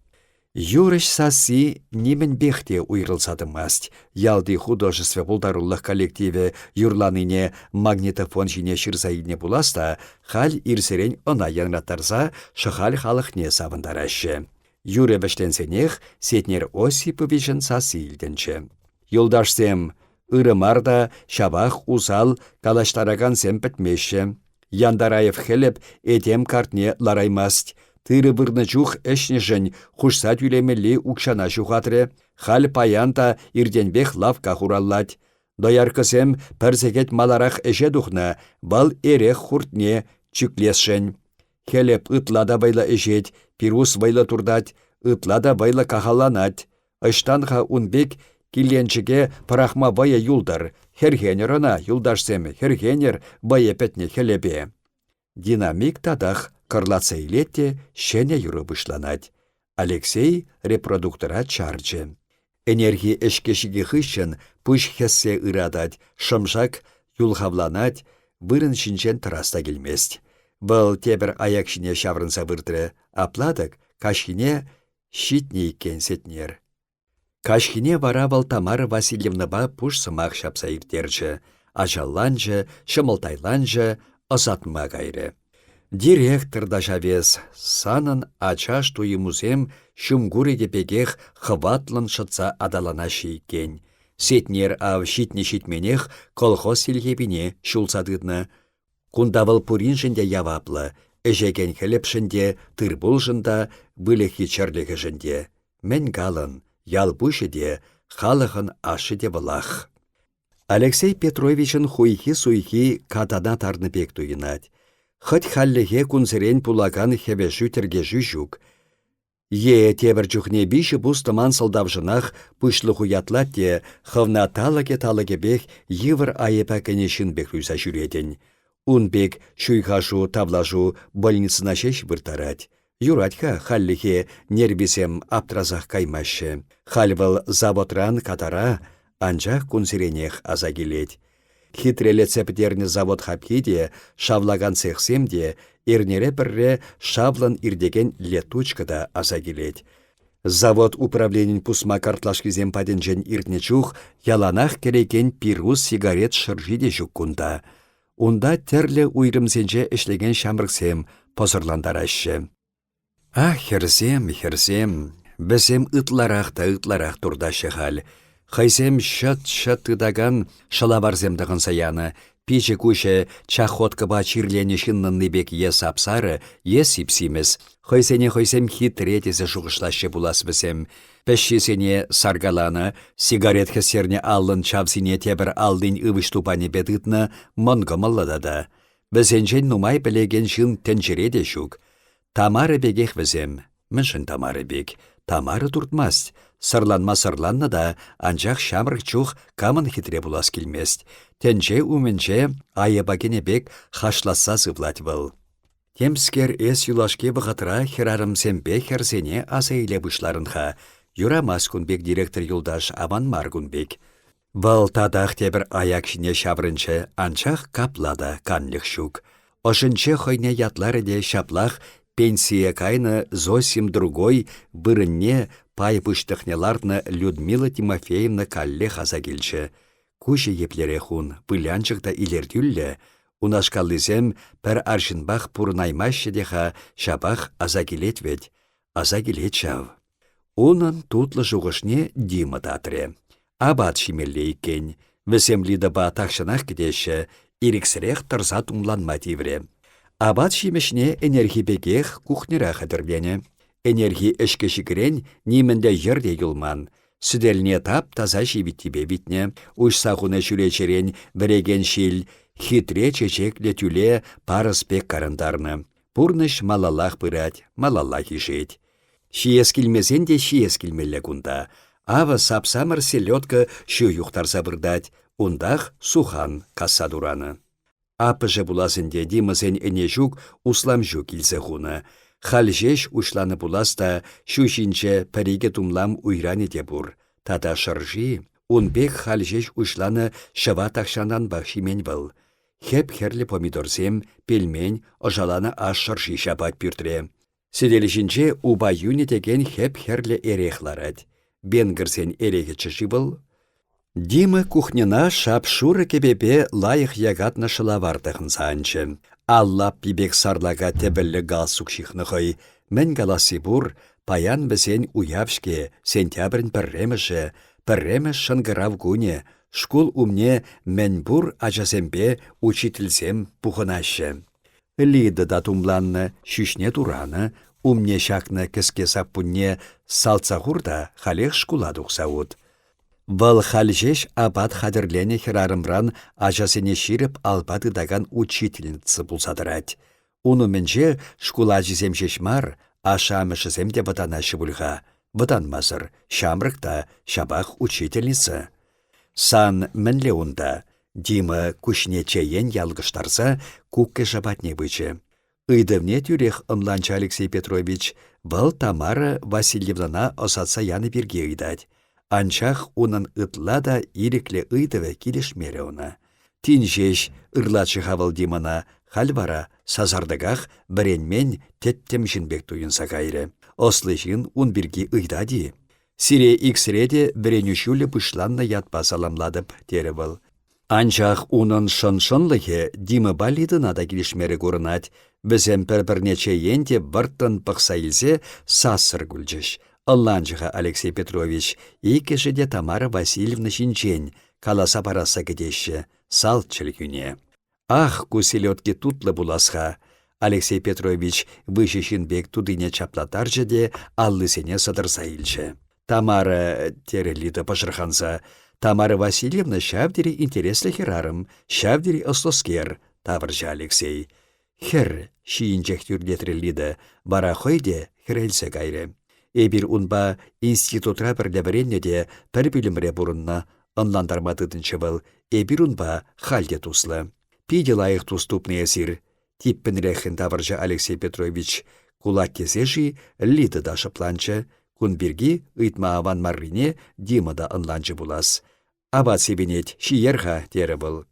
Юрӑҫ сасси нимӗнпех те уйрӑлса тӑмасть. Ялти художество пултарулӑх коллективӗ юрланине магнитофон ҫине ҫырса илнӗ пулас та халь ирсерен ӑна янраттарса Шӑхаль халӑхне савӑнтараҫҫӗ. Юрӑ вӗҫленсенех Сетнер Осиповичӑн сасси илтӗнчӗ. Юлташсем, ырӑ мар та ҫапах усал калаҫтаракансем пӗтмеҫҫӗ. Яндараев Хӗлӗп этем картне лараймасть. Тырӑ вырнӑ чух ӗҫнӗшӗн хушса тӳлемелли укҫана ҫухатрӗ. Халь паян та иртенпех лавкка хураллать. Дояркӑсем пӗр сехет маларах ӗҫе тухнӑ, вӑл эрех хуртне чӳклесшӗн. Хӗлӗп ытла та вӑйлӑ ӗҫет, пирус вӑйлӑ туртать, ытла та вӑйлӑ кахалланать. Ӑҫтан-ха ун пек киленчӗке пӑрахма вӑйӑ юлтӑр, хӗрхенӗр ӑна, юлташсем, хӗрхенӗр вӑйӑ пӗтнӗ Хӗлӗпе. Динамик татах кӑрлатса илет те ҫӗнӗ юрӑ пуҫланать. Алексей репродуктора чарчӗ. Ӗнерхи ӗҫкӗ-ҫикӗ хыҫҫӑн пуҫ хӗссе ыратать, шӑмшак юлхавланать, вырӑн ҫинчен тӑрас та килмест. Вӑл тепӗр аяк ҫине ҫаврӑнса выртрӗ. Апла-тӑк каҫхине ҫитнӗ иккен Сетнер. Каҫхине вара вӑл Тамара Васильевнӑпа пуш сӑмах ҫапса ирттерчӗ. Ачалланчӗ, ҫӑмӑлттайланчӗ, ӑсатма кайрӗ. Директор та ҫавес, санӑн ачаш туйӑмусем ҫумкурӑкӗ пекех хӑватлӑн шӑтса аталанаҫҫӗ иккен. Сетнер ав ҫитнӗ-ҫитменех колхоз тилхепине ҫулса тытнӑ. Кунта вӑл пуриншӗн те яваплӑ, ӗҫекен Хӗлӗпшӗн те, тырпулшӑн та, выльӑххи-чӗрлӗхӗшӗн те. Мӗн калӑн, ял пуҫӗ те, халӑхӑн ашшӗ те вӑлах. Алексей Петровичӑн хуйхи-суйхи катана тарнӑ пек туйӑнать. Хӑть хальлӗхе кунсерен пулакан хӗвӗшӳ-тӗркешӳ ҫук. Е тепӗр чухне виҫӗ пус тӑман сӑлтавшӑнах пуҫлӑху ятлать те хӑвна талӑкӗ-талӑкӗпех йывӑр айӑпа кӗнӗ ҫын пек туйса ҫӳретӗн. Ун пек ҫуйхашу-тавлашу больницӑна ҫеҫ вырттарать. Юрать-ха хальлӗхе нервисем аптрасах каймаҫҫӗ. Халь вӑл заводран катара, анчах кунсеренех аса килет. Хитрелетсе пӗтернӗ завод хапхи те, шавлакан цехсем те, эрнере пӗрре шавлӑн иртекен летучка та аса килет. Завод управленин пусма картлашкисем патӗнчен иртнӗ чух яланах кӗрекен пирус-сигарет шӑрши те ҫук кунта. Унта тӗрлӗ уйрӑмсенче ӗҫлекен ҫамрӑксем пӑсӑрлантараҫҫӗ. Ах, хӗрсем, хӗрсем, вӗсем ытларах та ытларах туртаҫҫӗ халь. Хӑйсем ҫӑт-ҫӑт тытакан шӑлаварсем тӑхӑнса янӑ, пичӗ-куҫӗ чахоткӑпа чирленӗ ҫыннӑнни пек е сап-сарӑ, е сип-симӗс. Хӑйсене хӑйсем хитре тесе шухӑшлаҫҫӗ пулас вӗсем. Пӗҫҫисене саркаланӑ, сигарет хӗстернӗ аллӑн чавсине тепӗр аллин ывӑҫ тупанӗпе тытнӑ мӑнкӑмӑллӑ тата. Вӗсенчен нумай пӗлекен ҫын тӗнчере те ҫук. Тамара пекех вӗсем. Мӗншӗн Тамара пек? Тамара туртмасть. Сӑрланма сӑрланнӑ та, анчах ҫамрӑк чух камӑн хитре пулас килмест. Тӗнче умӗнче айӑпа кӗнӗ пек хашлатса сывлать вӑл. Темскер эс юлашки вӑхӑтра хӗрарӑмсемпе хӗрсене аса иле пуҫларӑн-ха. Юрамасть кун пек директор юлташ, аван мар кун пек. Вӑл татах тепӗр аяк ҫине ҫаврӑнчӗ, анчах капла та канлӗх ҫук. Ӑшӗнче хӑйне ятларӗ те ҫаплах пенсие кайнӑ Зосим Другой вырӑнне пай пуҫтӑхне лартнӑ Людмила Тимофеевна каллех аса килчӗ. Куҫӗ еплерех ун, вылянчӑк та илӗртӳллӗ. Унашкаллисем пӗр арҫынпах пурӑнаймаҫҫӗ те-ха, ҫапах аса килет вӗт. Аса килет ҫав. Унӑн тутлӑ шухӑшне Дима татрӗ. Апат ҫимелле иккен. Вӗсем Лидӑпа тахҫанах кӗтеҫҫӗ, ирӗксӗрех тӑрса тумланма тиврӗ. Апат-ҫимӗҫне ӗнерхи пекех кухньӑра хатӗрленӗ. Ӗнерхи ӗҫкӗ-ҫикӗрен нимӗнле йӗр те юлман. Сӗтелне тап-таса ҫивиттипе витнӗ, уҫса хунӑ чӳречерен вӗрекен ҫил хитре чечеклӗ тӳле парӑс пек карӑнтарнӑ. Пурнӑҫ малаллах пырать, малаллах ишет. Ҫиес килмесен те ҫиес килмелле кунта. Авӑ сап-самӑр селедка ҫу юхтарса выртать, унтах сухан касса туранӑ. Аппӑшӗ пулас ӗнтӗ Димӑсен ӗне ҫук, услам ҫу килсе хунӑ. Халь ҫеҫ уҫланӑ пулас та ҫу ҫинче пӗр-икӗ тумлам уйранӗ те пур. Тата шӑрши, ун пек халь ҫеҫ уҫланӑ ҫӑва тахҫантанпах ҫимен вӑл. Хӗп-хӗрлӗ помидорсем, пельмень, ӑшаланӑ аш шӑрши ҫапать пӳртре. Сӗтел ҫинче упа юнӗ текен хӗп-хӗрлӗ эрех ларать. Венгрсен эрехӗччӗ-ши вӑл? Дима кухньӑна шап-шурӑ кӗпепе лайӑх якатнӑ шӑлавар тӑхӑнса анчӗ. Ал лаппи пек сарлака тӗвӗллӗ галстук ҫыхнӑ хӑй. Мӗн каласси пур, паян вӗсен уяв-ҫке, сентябрӗн пӗрремӗшӗ, пӗрремӗш шӑнкӑрав кунӗ, шкул умне мӗнпур ачасемпе учительсем пухӑнаҫҫӗ. Лида та тумланнӑ, ҫӳҫне туранӑ. Умне ҫакнӑ кӗске саппунне салтса хур та халех шкула тухса ут. Вӑл халь ҫеҫ апат хатӗрленӗ хӗрарӑмран ачасене ҫирӗп алпа тытакан учительница пулса тӑрать. Ун умӗнче шкул ачисем ҫеҫ мар, ашшӗ-амӑшӗсем те вӑтанаҫҫӗ пуль-ха. Вӑтанмасӑр, ҫамрӑк та, ҫапах учительница. Сан мӗнле унта? Дима куҫне чеен ялкӑштарса куккӑшӗ патне пычӗ. Ыйтӑвне тӳрех ӑнланчӗ Алексей Петрович, вӑл Тамара Васильевнӑна ӑсатса янӑ пирки ыйтать. Анчах унӑн ытла та ирӗклӗ ыйтӑвӗ килӗшмерӗ ӑна. Тин ҫеҫ ырлатчӗ-ха вӑл Димӑна, халь вара сасартӑках вӗренмен тӗттӗм ҫын пек туйӑнса кайрӗ. Ӑслӑ ҫын ун пирки ыйтать-и? Сире иксӗре те вӗренӳ ҫулӗ пуҫланнӑ ятпа саламлатӑп, терӗ вӑл. Анчах унӑн шӑн-шӑнлӑхӗ Димӑпа Лидӑна та килӗшмерӗ курӑнать. Вӗсем пӗр-пӗрне чеен те вӑрттӑн пӑхса илсе сассӑр кулчӗҫ. Ӑнланчӗ-ха Алексей Петрович, иккӗшӗ те Тамара Васильевна ҫинчен каласа парасса кӗтеҫҫӗ, салт чӗлхӳне. Ах, ку селедки тутлӑ пулас-ха! Алексей Петрович выҫӑ ҫын пек тутине чаплаттарчӗ те аллисене сӑтӑрса илчӗ. Тамара, терӗ Лида пӑшӑрханса, Тамара Васильевна ҫав тери интереслӗ хӗрарӑм, ҫав тери ӑслӑскер, тавӑрчӗ Алексей. Хӗр, ҫийӗнчех тӳрлетрӗ Лида, вара хӑй те хӗрелсе кайрӗ. Эпир унпа институтра пӗрле вӗреннӗ те пӗр пӳлӗмре пурӑннӑ, ӑнлантарма тытӑнчӗ вӑл. Эпир унпа халь те туслӑ. Питӗ лайӑх тус тупнӑ эсир, типпӗнреххӗн тавӑрчӗ Алексей Петрович. Кулать тесе-ши Лида та шӑпланчӗ. Кун пирки ыйтма аван маррине Дима та ӑнланчӗ пулас. Апат сивӗнет, ҫиер-ха, терӗ вӑл.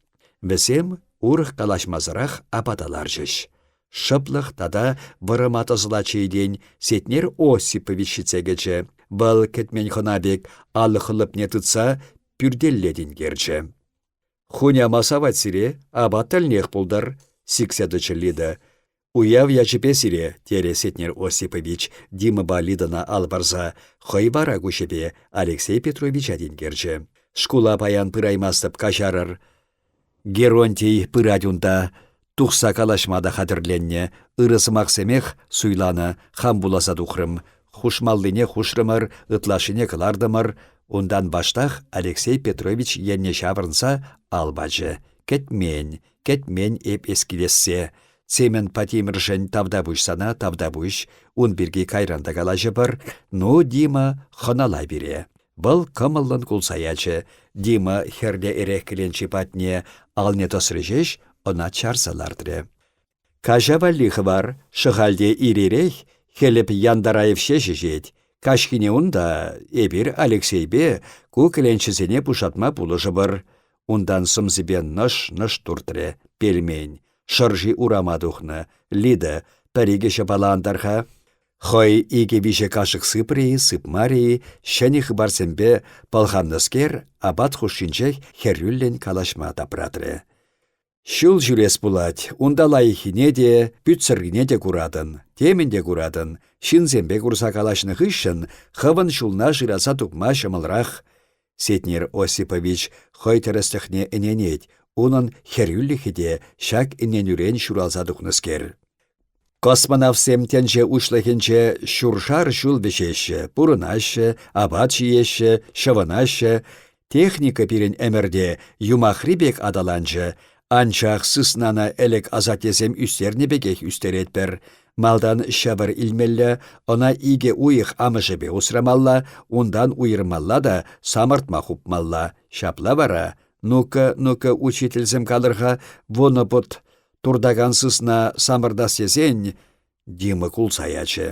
Вӗсем урӑх калаҫмасӑрах апата ларчӗҫ. Шӑплӑх тата вӑрӑма тӑсӑлать ҫиетен Сетнер Осипович ҫитсе кӗчӗ. Вӑл кӗтмен хӑна пек алӑ хӑлӑпне тытса пӳртелле тинкерчӗ. «Хуняма савать сире, апат тӗлнех пултӑр», — сиксе тӑчӗ Лида. «Уяв ячӗпе сире», — терӗ Сетнер Осипович Димӑпа Лидӑна ал парса, хӑй вара куҫӗпе Алексей Петровича тинкерчӗ. «Шкула паян пыраймастӑп, каҫарӑр». Геронтий пырать унта. Тухса калаҫма та хатӗрленнӗ. Ырӑ сӑмахсемех суйланӑ, хам вуласа тухрӑм. Хушмаллине хушрӑмӑр, ытлашшине кӑлартӑмӑр. Унтан ваштах Алексей Петрович енне ҫаврӑнса ал пачӗ. Кӗтмен, кӗтмен эп эс килессе. Семен Патимӗршӗн тавтапуҫ сана, тавтапуҫ. Ун пирки кайран та калаҫӑпӑр. Ну, Дима, хӑнала пире. Вӑл кӑмӑллӑн кулса ячӗ. Дима хӗрлӗ эрех кӗленчи патне алне тӑсрӗ ҫеҫ, ӑна чарса лартрӗ. Каҫа валли хӑвар, Шӑхальте ир-ирех Хӗлӗп Янтараев ҫеҫ ӗҫет. Каҫхине унта эпир Алексейпе ку кӗленчесене пушатма пулӑшӑпӑр. Унтан сӑмсипе нӑш-нӑш туртрӗ пельмень. Шӑрши урама тухнӑ. Лида, пӗр-икӗ ҫӑпала антар-ха. Хӑй икӗ-виҫӗ кашӑк сыпрӗ-и, сыпмарӗ-и, ҫӗнӗ хыпарсемпе пӑлханнӑскер апат хушшинчех хӗрӳллӗн калаҫма тапратрӗ. Ҫул ҫӳрес пулать, унта лайӑххине те, пӳтсӗррине те куратӑн, темӗн те куратӑн. Ҫынсемпе курса калаҫнӑ хыҫҫӑн хӑвӑн ҫулна шыраса тупма ҫӑмӑлрах. Сетнер Осипович хӑй тӗрӗслӗхне ӗненет, унӑн хӗрӳлӗхӗ те ҫак ӗненӳрен ҫуралса тухнӑскер. Космонавтсем тӗнче уҫлӑхӗнче ҫуршар ҫул вӗҫеҫҫӗ, пурӑнаҫҫӗ, апат ҫиеҫҫӗ, ҫӑвӑнаҫҫӗ. Техника пирӗн ӗмӗрте юмахри пек аталанчӗ, анчах сыснана ӗлӗк асаттесем ӳстернӗ пекех ӳстеретпӗр. Малтан ҫӑвӑр илмелле, ӑна икӗ уйӑх амӑшӗпе усрамалла, унтан уйӑрмалла та самӑртма хупмалла. Ҫапла вара, ну-ка, ну-ка, учительсем калӑр-ха, вунӑ пӑт Туртакан сысна самӑртас тесен, Дима кулса ячӗ.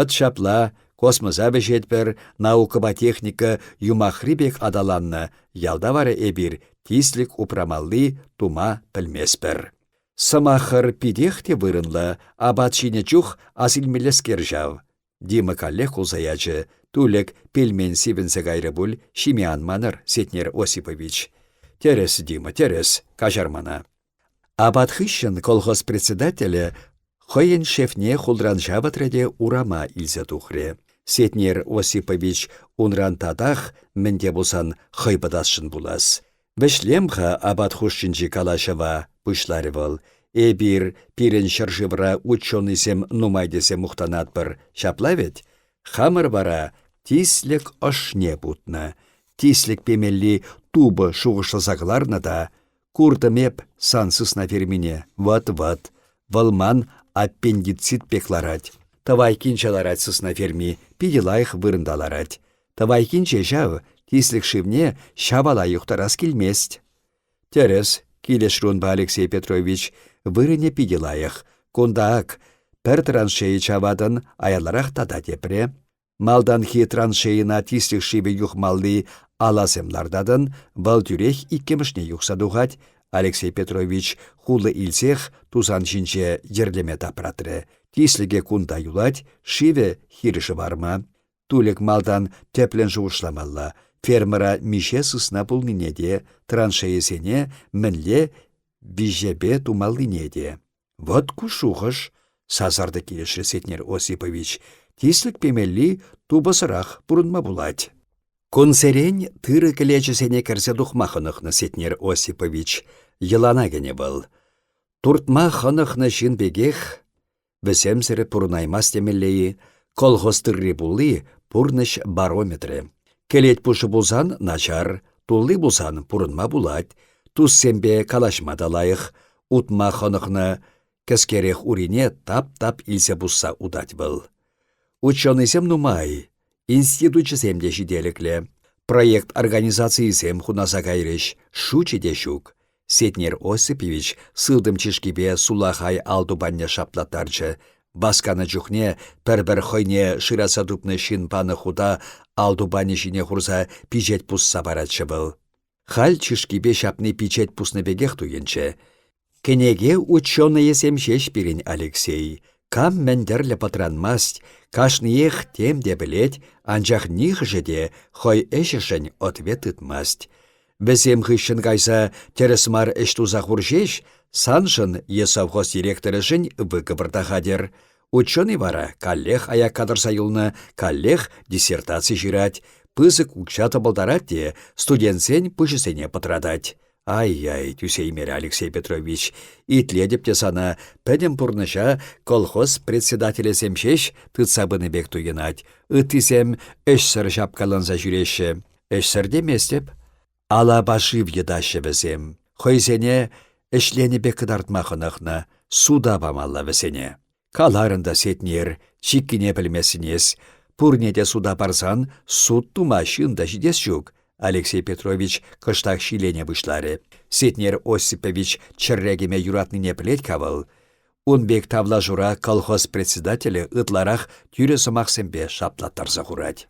Ӑт ҫапла, космоса вӗҫетпӗр, наукӑпа техника юмахри пек аталаннӑ, ялта вара эпир тислӗк упрамалли тума пӗлместпӗр. Сӑмахӑр питех те вырӑнлӑ, апат ҫинӗ чух асилмеллескер ҫав. Дима каллех кулса ячӗ. Тулӗк пельмень сивӗнсе кайрӗ пуль, ҫиме ан манӑр, Сетнер Осипович. Тӗрӗс, Дима, тӗрӗс, каҫар мана. Апат хыҫҫӑн колхоз председателӗ хӑйӗн шефне хулран ҫавӑтрӗ те урама илсе тухрӗ. Сетнер Осипович унран татах мӗн те пулсан хӑйпӑтасшӑн пулас. «Вӗҫлем-ха апат хушшинчи калаҫӑва», — пуҫларӗ вӑл. Эпир пирӗн ҫӗршывра ученӑйсем нумай тесе мухтанатпӑр, ҫапла вӗт? Хамӑр вара тислӗк ӑшне путнӑ. Тислӗк пемелли тупӑ шухӑшласа кӑларнӑ та Куртӑм эп сан сысна фермине, вӑт-вӑт. Вӑл ман аппендицит пек ларать. Тӑвайккинче ларать сысна ферми, питӗ лайӑх вырӑнта ларать. Тӑвайккинче ҫав, тислӗк шывне ҫавала юхтарас килмест. Тӗрӗс, килӗшрӗ унпа Алексей Петрович. Вырӑнӗ питӗ лайӑх. Кунта ак, пӗр траншея чаватӑн, аяларах тата тепре. Малтанхи траншейӑна тислӗк шывӗ юхмалли аласем лартатӑн, вӑл тӳрех иккӗмӗшне юхса тухать. Алексей Петрович хулӑ илсех тусан ҫинче йӗрлеме тапратрӗ. Тислӗкӗ кунта юлать, шывӗ хир шӑварма. Тулӗк малтан тӗплӗн шухӑшламалла, фермӑра миҫе сысна пулнине те, траншейӑсене мӗнле виҫепе тумаллине те. Вӑт ку шухӑш, сасартӑк килӗшрӗ Сетнер Осипович. Тислӗк пемелли тупӑсӑрах пурӑнма пулать. Кунсерен тырӑ кӗлечӗсене кӗрсе тухма хӑнӑхнӑ Сетнер Осипович. Йӑлана кӗнӗ вӑл. Туртма хӑнӑхнӑ ҫын пекех вӗсемсӗр пурӑнаймасть темелле-и, колхоз тырри-пулли пурнӑҫ барометрӗ. Кӗлет пушӑ пулсан начар, тулли пулсан пурӑнма пулать, туссемпе калаҫма та лайӑх, Утма хӑнӑхнӑ кӗскерех урине тап-тап илсе пусса утать вӑл. Ученӑйсем нумай, институчӗсем те ҫителӗклӗ. Проект организацийӗсем хунаса кайрӗҫ, шучӗ те ҫук. Сетнер Осипович сылтӑм чышкипе сулахай ал тупанне шаплаттарчӗ. Васканӑ чухне пӗр-пӗр хӑйне шыраса тупнӑ ҫын панӑ хута ал тупанӗ ҫине хурса пичет пусса паратчӗ вӑл. Халь чышкипе ҫапни пичет пуснӑ пекех туйӑнчӗ. Кӗнеке ученӑйӗсем ҫеҫ пирӗн Алексей. Кам мӗн тӗрлӗ пӑтранмасть, кашниех тем те пӗлет, анчах нихӑшӗ те хӑй ӗҫӗшӗн ответ тытмасть. Вӗсем хыҫҫӑн кайса тӗрӗс мар ӗҫ туса хур ҫеҫ, саншӑн е совхоз директорӗшӗн выговор та хатӗр. Ученӑй вара каллех аякка тӑрса юлнӑ, каллех диссертаци ҫырать, пысӑк укҫа тӑпӑлтарать те студентсен пуҫӗсене пӑтратать. Ай-яй, тӳсеймерӗ Алексей Петрович, итлетӗп те сана, пӗтӗм пурнӑҫа колхоз председателӗсем ҫеҫ тытса пынӑ пек туйӑнать. Ыттисем ӗҫсӗр ҫапкаланса ҫӳреҫҫӗ. Ӗҫсӗр теместӗп. Алапа шыв йӑтаҫҫӗ вӗсем. Хӑйсене ӗҫленӗ пек кӑтартма хӑнӑхнӑ, суда памалла вӗсене. Каларӑн та, Сетнер, чиккине пӗлместӗн эс. Пурне те суда парсан суд тума ҫын та ҫитес ҫук. Алексей Петрович кӑштах ҫилене пуҫларӗ. Сетнер Осипович чӗрре кӗме юратнине пӗлет-ха вӑл. Ун пек тавлашура колхоз председателӗ ытларах тӳрӗ сӑмахсемпе шаплаттарса хурать.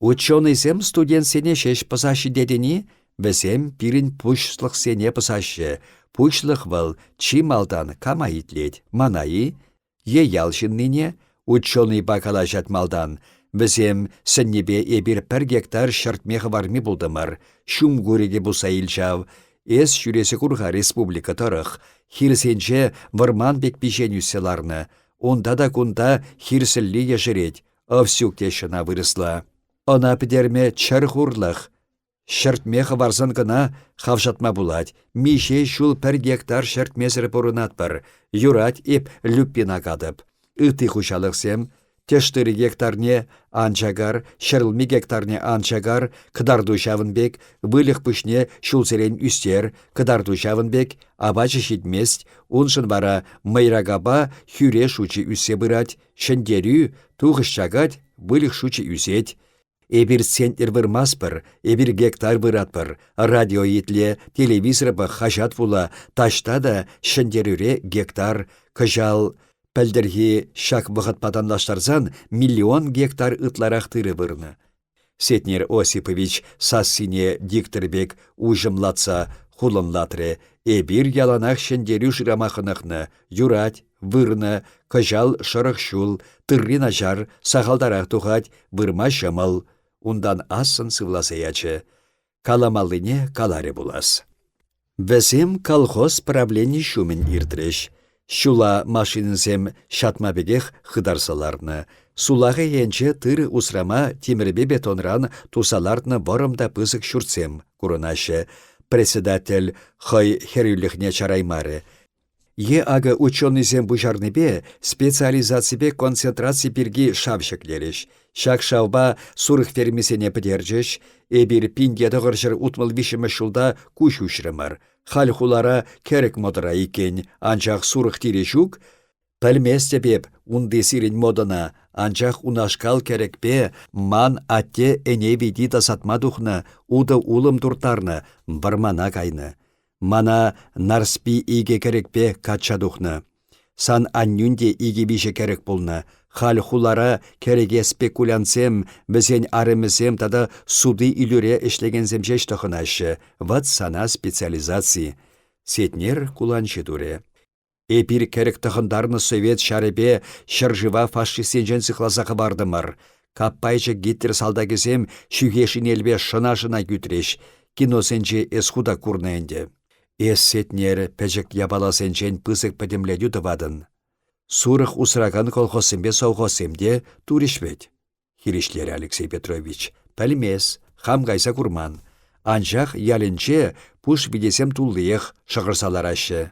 Ученӑйсем студентсене ҫеҫ пӑсаҫҫӗ тетӗн-и? Вӗсем пирӗн пуҫлӑхсене пӑсаҫҫӗ. Пуҫлӑх вӑл чи малтан кама итлет, мана-и? Е ял ҫыннине? Ученӑйпа калаҫать малтан. Вӗсем сӗннипе эпир пӗр гектар ҫӗртме хӑварми пултӑмӑр. Ҫум курӑкӗ пусса илчӗ ав. Эс ҫӳресе кур-ха республика тӑрӑх. Хирсенче вӑрман пек пиҫен ӳссе ларнӑ. Унта та кунта хир сӗлли ешерет. Овсюк теҫҫӗ ӑна вырӑсла. Ӑна пӗтерме чӗр хурлӑх. Ҫӗртме хӑварсан кӑна хавшатма пулать. Миҫе ҫул пӗр гектар ҫӗртмесӗр пурӑнатпӑр. Юрать эп люпин акатӑп. Ытти хуҫалӑхсем тӗш-тырӑ гектарне ан чакар, ҫӗрулми гектарне ан чакар, кӑтарту ҫавӑн пек, выльӑх пуҫне ҫулсерен ӳстер, кӑтарту ҫавӑн пек, апачӗ ҫитмест, уншӑн вара мӑйракапа хӳре шучӗ ӳссе пырать, Ҫӗнтерӳ, тухӑҫ чакать, выльӑх шучӗ ӳсет. Эпир центнер вырмастпӑр, эпир гектар выратпӑр. Радио итле, телевизор пӑх, хаҫат вула, таҫта та ҫӗнтерӳре гектар. Кӑҫал пӗлтӗрхи ҫак вӑхӑтпа танлаштарсан миллион гектар ытларах тырӑ вырнӑ. Сетнер Осипович сассине диктор пек уҫӑмлатса хулӑнлатрӗ. Эпир яланах ҫӗнтерӳ шырама хӑнӑхнӑ. Юрать, вырнӑ, кӑҫал шӑрӑх ҫул, тырри начар, сахалтарах тухать, вырма ҫӑмӑл. Унтан ассӑн сывласа ячӗ. Каламаллине каларӗ пулас. Вӗсем колхоз правлени ҫумӗн иртрӗҫ. Ҫула машинӑсем ҫатма пекех хытарса ларнӑ. Сулахай енче тырӑ усрама тимӗрпе бетонран туса лартнӑ вӑрӑм та пысӑк ҫуртсем курӑнаҫҫӗ. Председатель хӑй хӗрӳлӗхне чараймарӗ. Е акӑ ученӑйсем пуҫарнипе специализаципе концентраци пирки шав ҫӗклерӗҫ. Ҫак шавпа сурӑх фермисене пӗтерчӗҫ. Эпир 1963 ҫулта куҫ уҫрӑмӑр. Халь хулара кӗрӗк модӑра иккен, анчах сурӑх тирӗ ҫук. Пӗлместӗп эп унти сирӗн модӑна, анчах унашкал кӗрӗкпе ман атте ӗне вити тасатма тухнӑ, утӑ-улӑм турттарнӑ, вӑрмана кайнӑ. Мана Нарспи икӗ кӗрӗкпе качча тухнӑ. Сан аннӳн те икӗ-виҫӗ кӗрӗк пулнӑ. Халь хулара кӗрӗке спекулянтсем, вӗсен арӑмӗсем тата сути-илӳре ӗҫлекенсем ҫеҫ тӑхӑнаҫҫӗ. Вӑт сана специализаци. Сетнер куланҫи турӗ. Эпир кӗрӗк тӑхӑнтарнӑ совет ҫарӗпе ҫӗршыва фашистсенчен сыхласа хӑвартӑмӑр. Каппайчӑк Гитлер салтакӗсем ҫӳхе шинельпе шӑна-шӑна кӳтрӗҫ. Киносенче эс ху та курнӑ ӗнтӗ. Эс, Сетнер, пӗчӗк япаласенчен пысӑк пӗтӗмлетӳ тӑватӑн. Сурӑх усракан колхозсемпе совхозсем те турӗҫ вӗт. Хирӗҫлерӗ Алексей Петрович. Пӗлмес, хам кайса курман. Анчах ялӗнче пуш витесем туллиех шӑхӑрса лараҫҫӗ.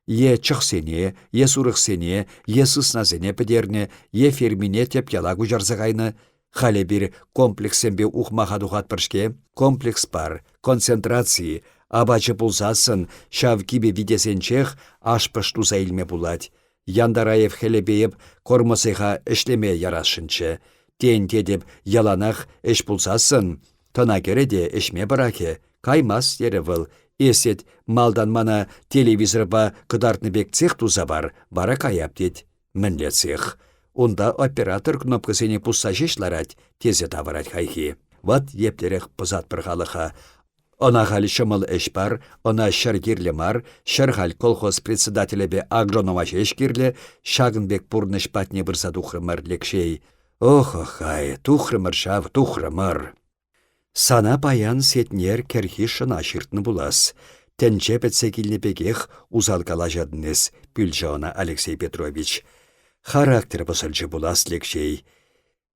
Е чӑхсене, е сурӑхсене, е сыснасене пӗтернӗ, е фермине тӗп яла куҫарса кайнӑ. Халь эпир комплекссемпе ухмаха тухатпӑр-ҫке. Комплекс пар, концентраци, апачӗ пулсассӑн ҫав кивӗ витесенчех аш-пӑш туса илме пулать. Яндараев хӗлӗпе эп кормӑсеха ӗҫлеме ярасшӑнччӗ. Тен, тетӗп, яланах ӗҫ пулсассӑн, тӑна кӗрӗ те ӗҫме пӑрахӗ. Каймасть, терӗ вӑл. Эсет малтан мана телевизорпа кӑтартнӑ пек цех туса пар, вара каяп тет. Мӗнле цех? Унта оператор кнопкӑсене пусса ҫеҫ ларать, тесе тавӑрать хайхи. Вӑт еплерех пӑсатпӑр халӑха. Ӑна халь ҫӑмӑл ӗҫ пар, ӑна ҫӗр кирлӗ мар, ҫӗр халь колхоз председателӗпе агронома ҫеҫ кирлӗ, ҫакӑн пек пурнӑҫ патне пырса тухрӑмӑр, Лекҫей. Ох-охай, тухрӑмӑр ҫав, тухрӑмӑр. Сана паян Сетнер кӗрхи шӑна ҫыртнӑ пулас. Тӗнче пӗтсе килнӗ пекех усал калаҫатӑн эс, пӳлчӗ ӑна Алексей Петрович. Характер пӑсӑлчӗ пулас, Лекҫей.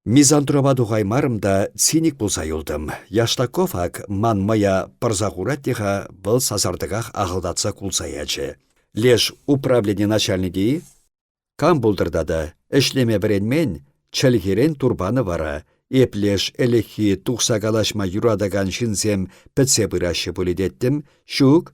Мизантропа тухаймарӑм та циник пулса юлтӑм. Яштаков ак ман мӑя пӑрса хурать те-ха, вӑл сасартӑках ахӑлтатса кулса ячӗ. Леш управлени начальникӗ-и? Кам пултӑр тата, ӗҫлеме вӗренмен, чӗлхерен турпанӑ вара. Эп леш ӗлӗкхи тухса калаҫма юратакан ҫынсем пӗтсе пыраҫҫӗ пулӗ теттӗм. Ҫук,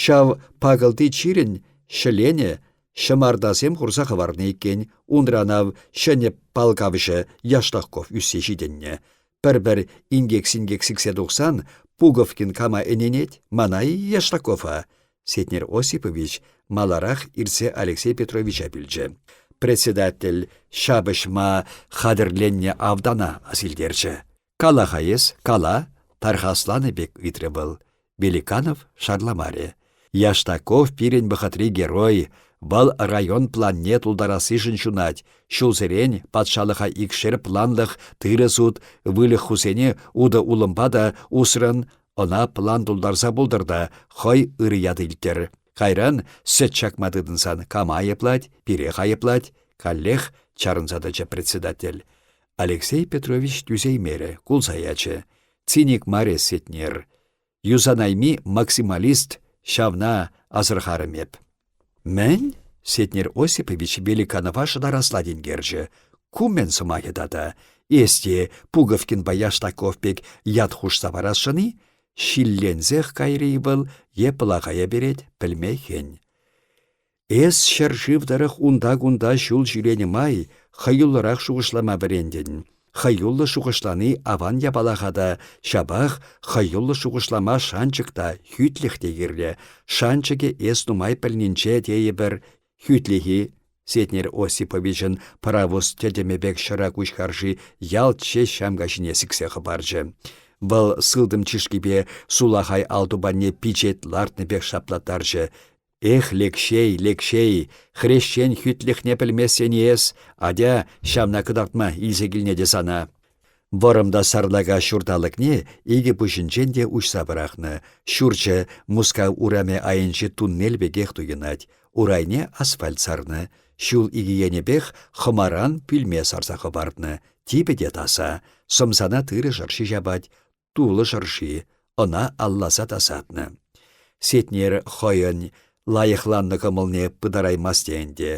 ҫав пакӑлти чирӗн ҫӗленӗ Ҫӑмартасем хурса хӑварнӑ иккен, унран ав ҫӗнӗ палкавҫӑ Яштаков ӳссе ҫитӗннӗ. Пӗр-пӗр инкек-синкек сиксе тухсан Пуговкин кама ӗненет, мана-и Яштакова? Сетнер Осипович маларах иртсе Алексей Петровича пӳлчӗ. Председатель ҫапӑҫма хатӗрленнӗ автана асилтерчӗ. «Кала-ха эс, кала!» тархасланӑ пек ыйтрӗ вӑл. Великанов шарламарӗ. Яштаков пирӗн вӑхӑтри герой, вӑл район планне тултарассишӗн ҫунать, ҫулсерен патшалӑха икшер планлӑх тырӑ суд, выльӑх-хусене утӑ-улӑмпа та усрӑн, ӑна план тултарса пултӑр та хӑй ырӑ ят илттӗр. Кайран сӗт чакма тытӑнсан кам айӑплать, пирех айӑплать, каллех чарӑнса тӑчӗ председатель. Алексей Петрович тӳсеймерӗ, кулса ячӗ. Циник мар эс, Сетнер. Юсанайми максималист, ҫавна асӑрхарӑм эп. Мӗн? Сетнер Осипович Великанова шӑтарасла тинкерчӗ. Ку мӗн сӑмахӗ тата? Эс те Пуговкинпа Яштаков пек ят хушса парасшӑн-и? Ҫилленсех кайрӗ-и вӑл е пӑлахая перет, пӗлме хӗн. Эс ҫӗршыв тӑрӑх унта-кунта ҫул ҫӳренӗ май хӑюллӑрах шухӑшлама вӗрентӗн. Хӑюллӑ шухӑшлани аван япала-ха та, ҫапах хӑюллӑ шухӑшлама шанчӑк та, хӳтлӗх те кирлӗ. Шанчӑкӗ эс нумай пӗлнинче тейӗпӗр. Хӳтлӗх-и? Сетнер Осиповичӑн пӑравус тӗтӗмӗ пек ҫӑра куҫ харши ялт ҫеҫ ҫамка ҫине сиксе хӑпарчӗ. Вӑл сылтӑм чышкипе сулахай ал тупанне пичет лартнӑ пек шаплаттарчӗ. Эх, Лекҫей, Лекҫей, хресчен хӳтлӗхне пӗлместсен-и эс, атя, ҫавна кӑтартма илсе килнӗ те сана. Вӑрӑм та сарлака ҫурталӑкне икӗ пуҫӗнчен те уҫса пӑрахнӑ. Ҫурчӗ Мускав урамӗ айӗнчи туннель пекех туйӑнать. Урайне асфальт сарнӑ. Ҫул икӗ енӗпех хӑмаран пӳлме сарса хӑпартнӑ. Типӗ те таса. Сӑмсана тырӑ шӑрши ҫапать, тулӑ шӑрши, ӑна алласа тасатнӑ. Сетнер хӑйӗн. Лайӑхланнӑ кӑмӑлне пытараймасть те ӗнтӗ.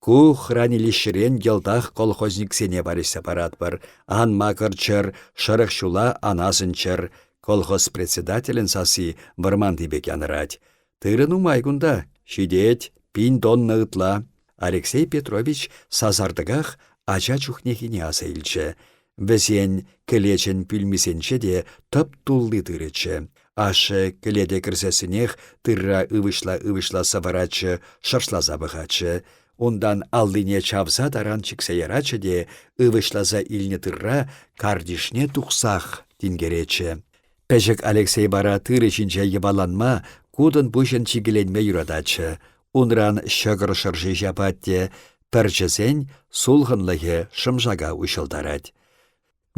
Ку хранилищӗрен йӑлтах колхозниксене валеҫсе паратпӑр. Ан макӑрччӑр, шӑрӑх ҫула ан асӑнччӑр. Колхоз председателӗн сасси вӑрманти пек янӑрать. Тырӑ нумай кунта, ҫитет, пин тонна ытла. Алексей Петрович сасартӑках ача чухнехине аса илчӗ. Вӗсен кӗлечӗн пӳлмисенче те тӑп-тулли тырӑччӗ. Ашшӗ кӗлете кӗрсессӗнех тырра ывӑҫла-ывӑҫла сӑвӑратчӗ, шӑршласа пӑхатчӗ. Унтан аллине чавса таран чиксе яратчӗ те ывӑҫласа илнӗ тырра картишне тухсах тинкеретчӗ. Пӗчӗк Алексей вара тырӑ ҫинче йӑваланма, кутӑн-пуҫӑн чикӗленме юрататчӗ. Унран ҫӑкӑр шӑрши ҫапать те пӗрчӗсен сулхӑнлӑхӗ шӑмшака уҫӑлтарать.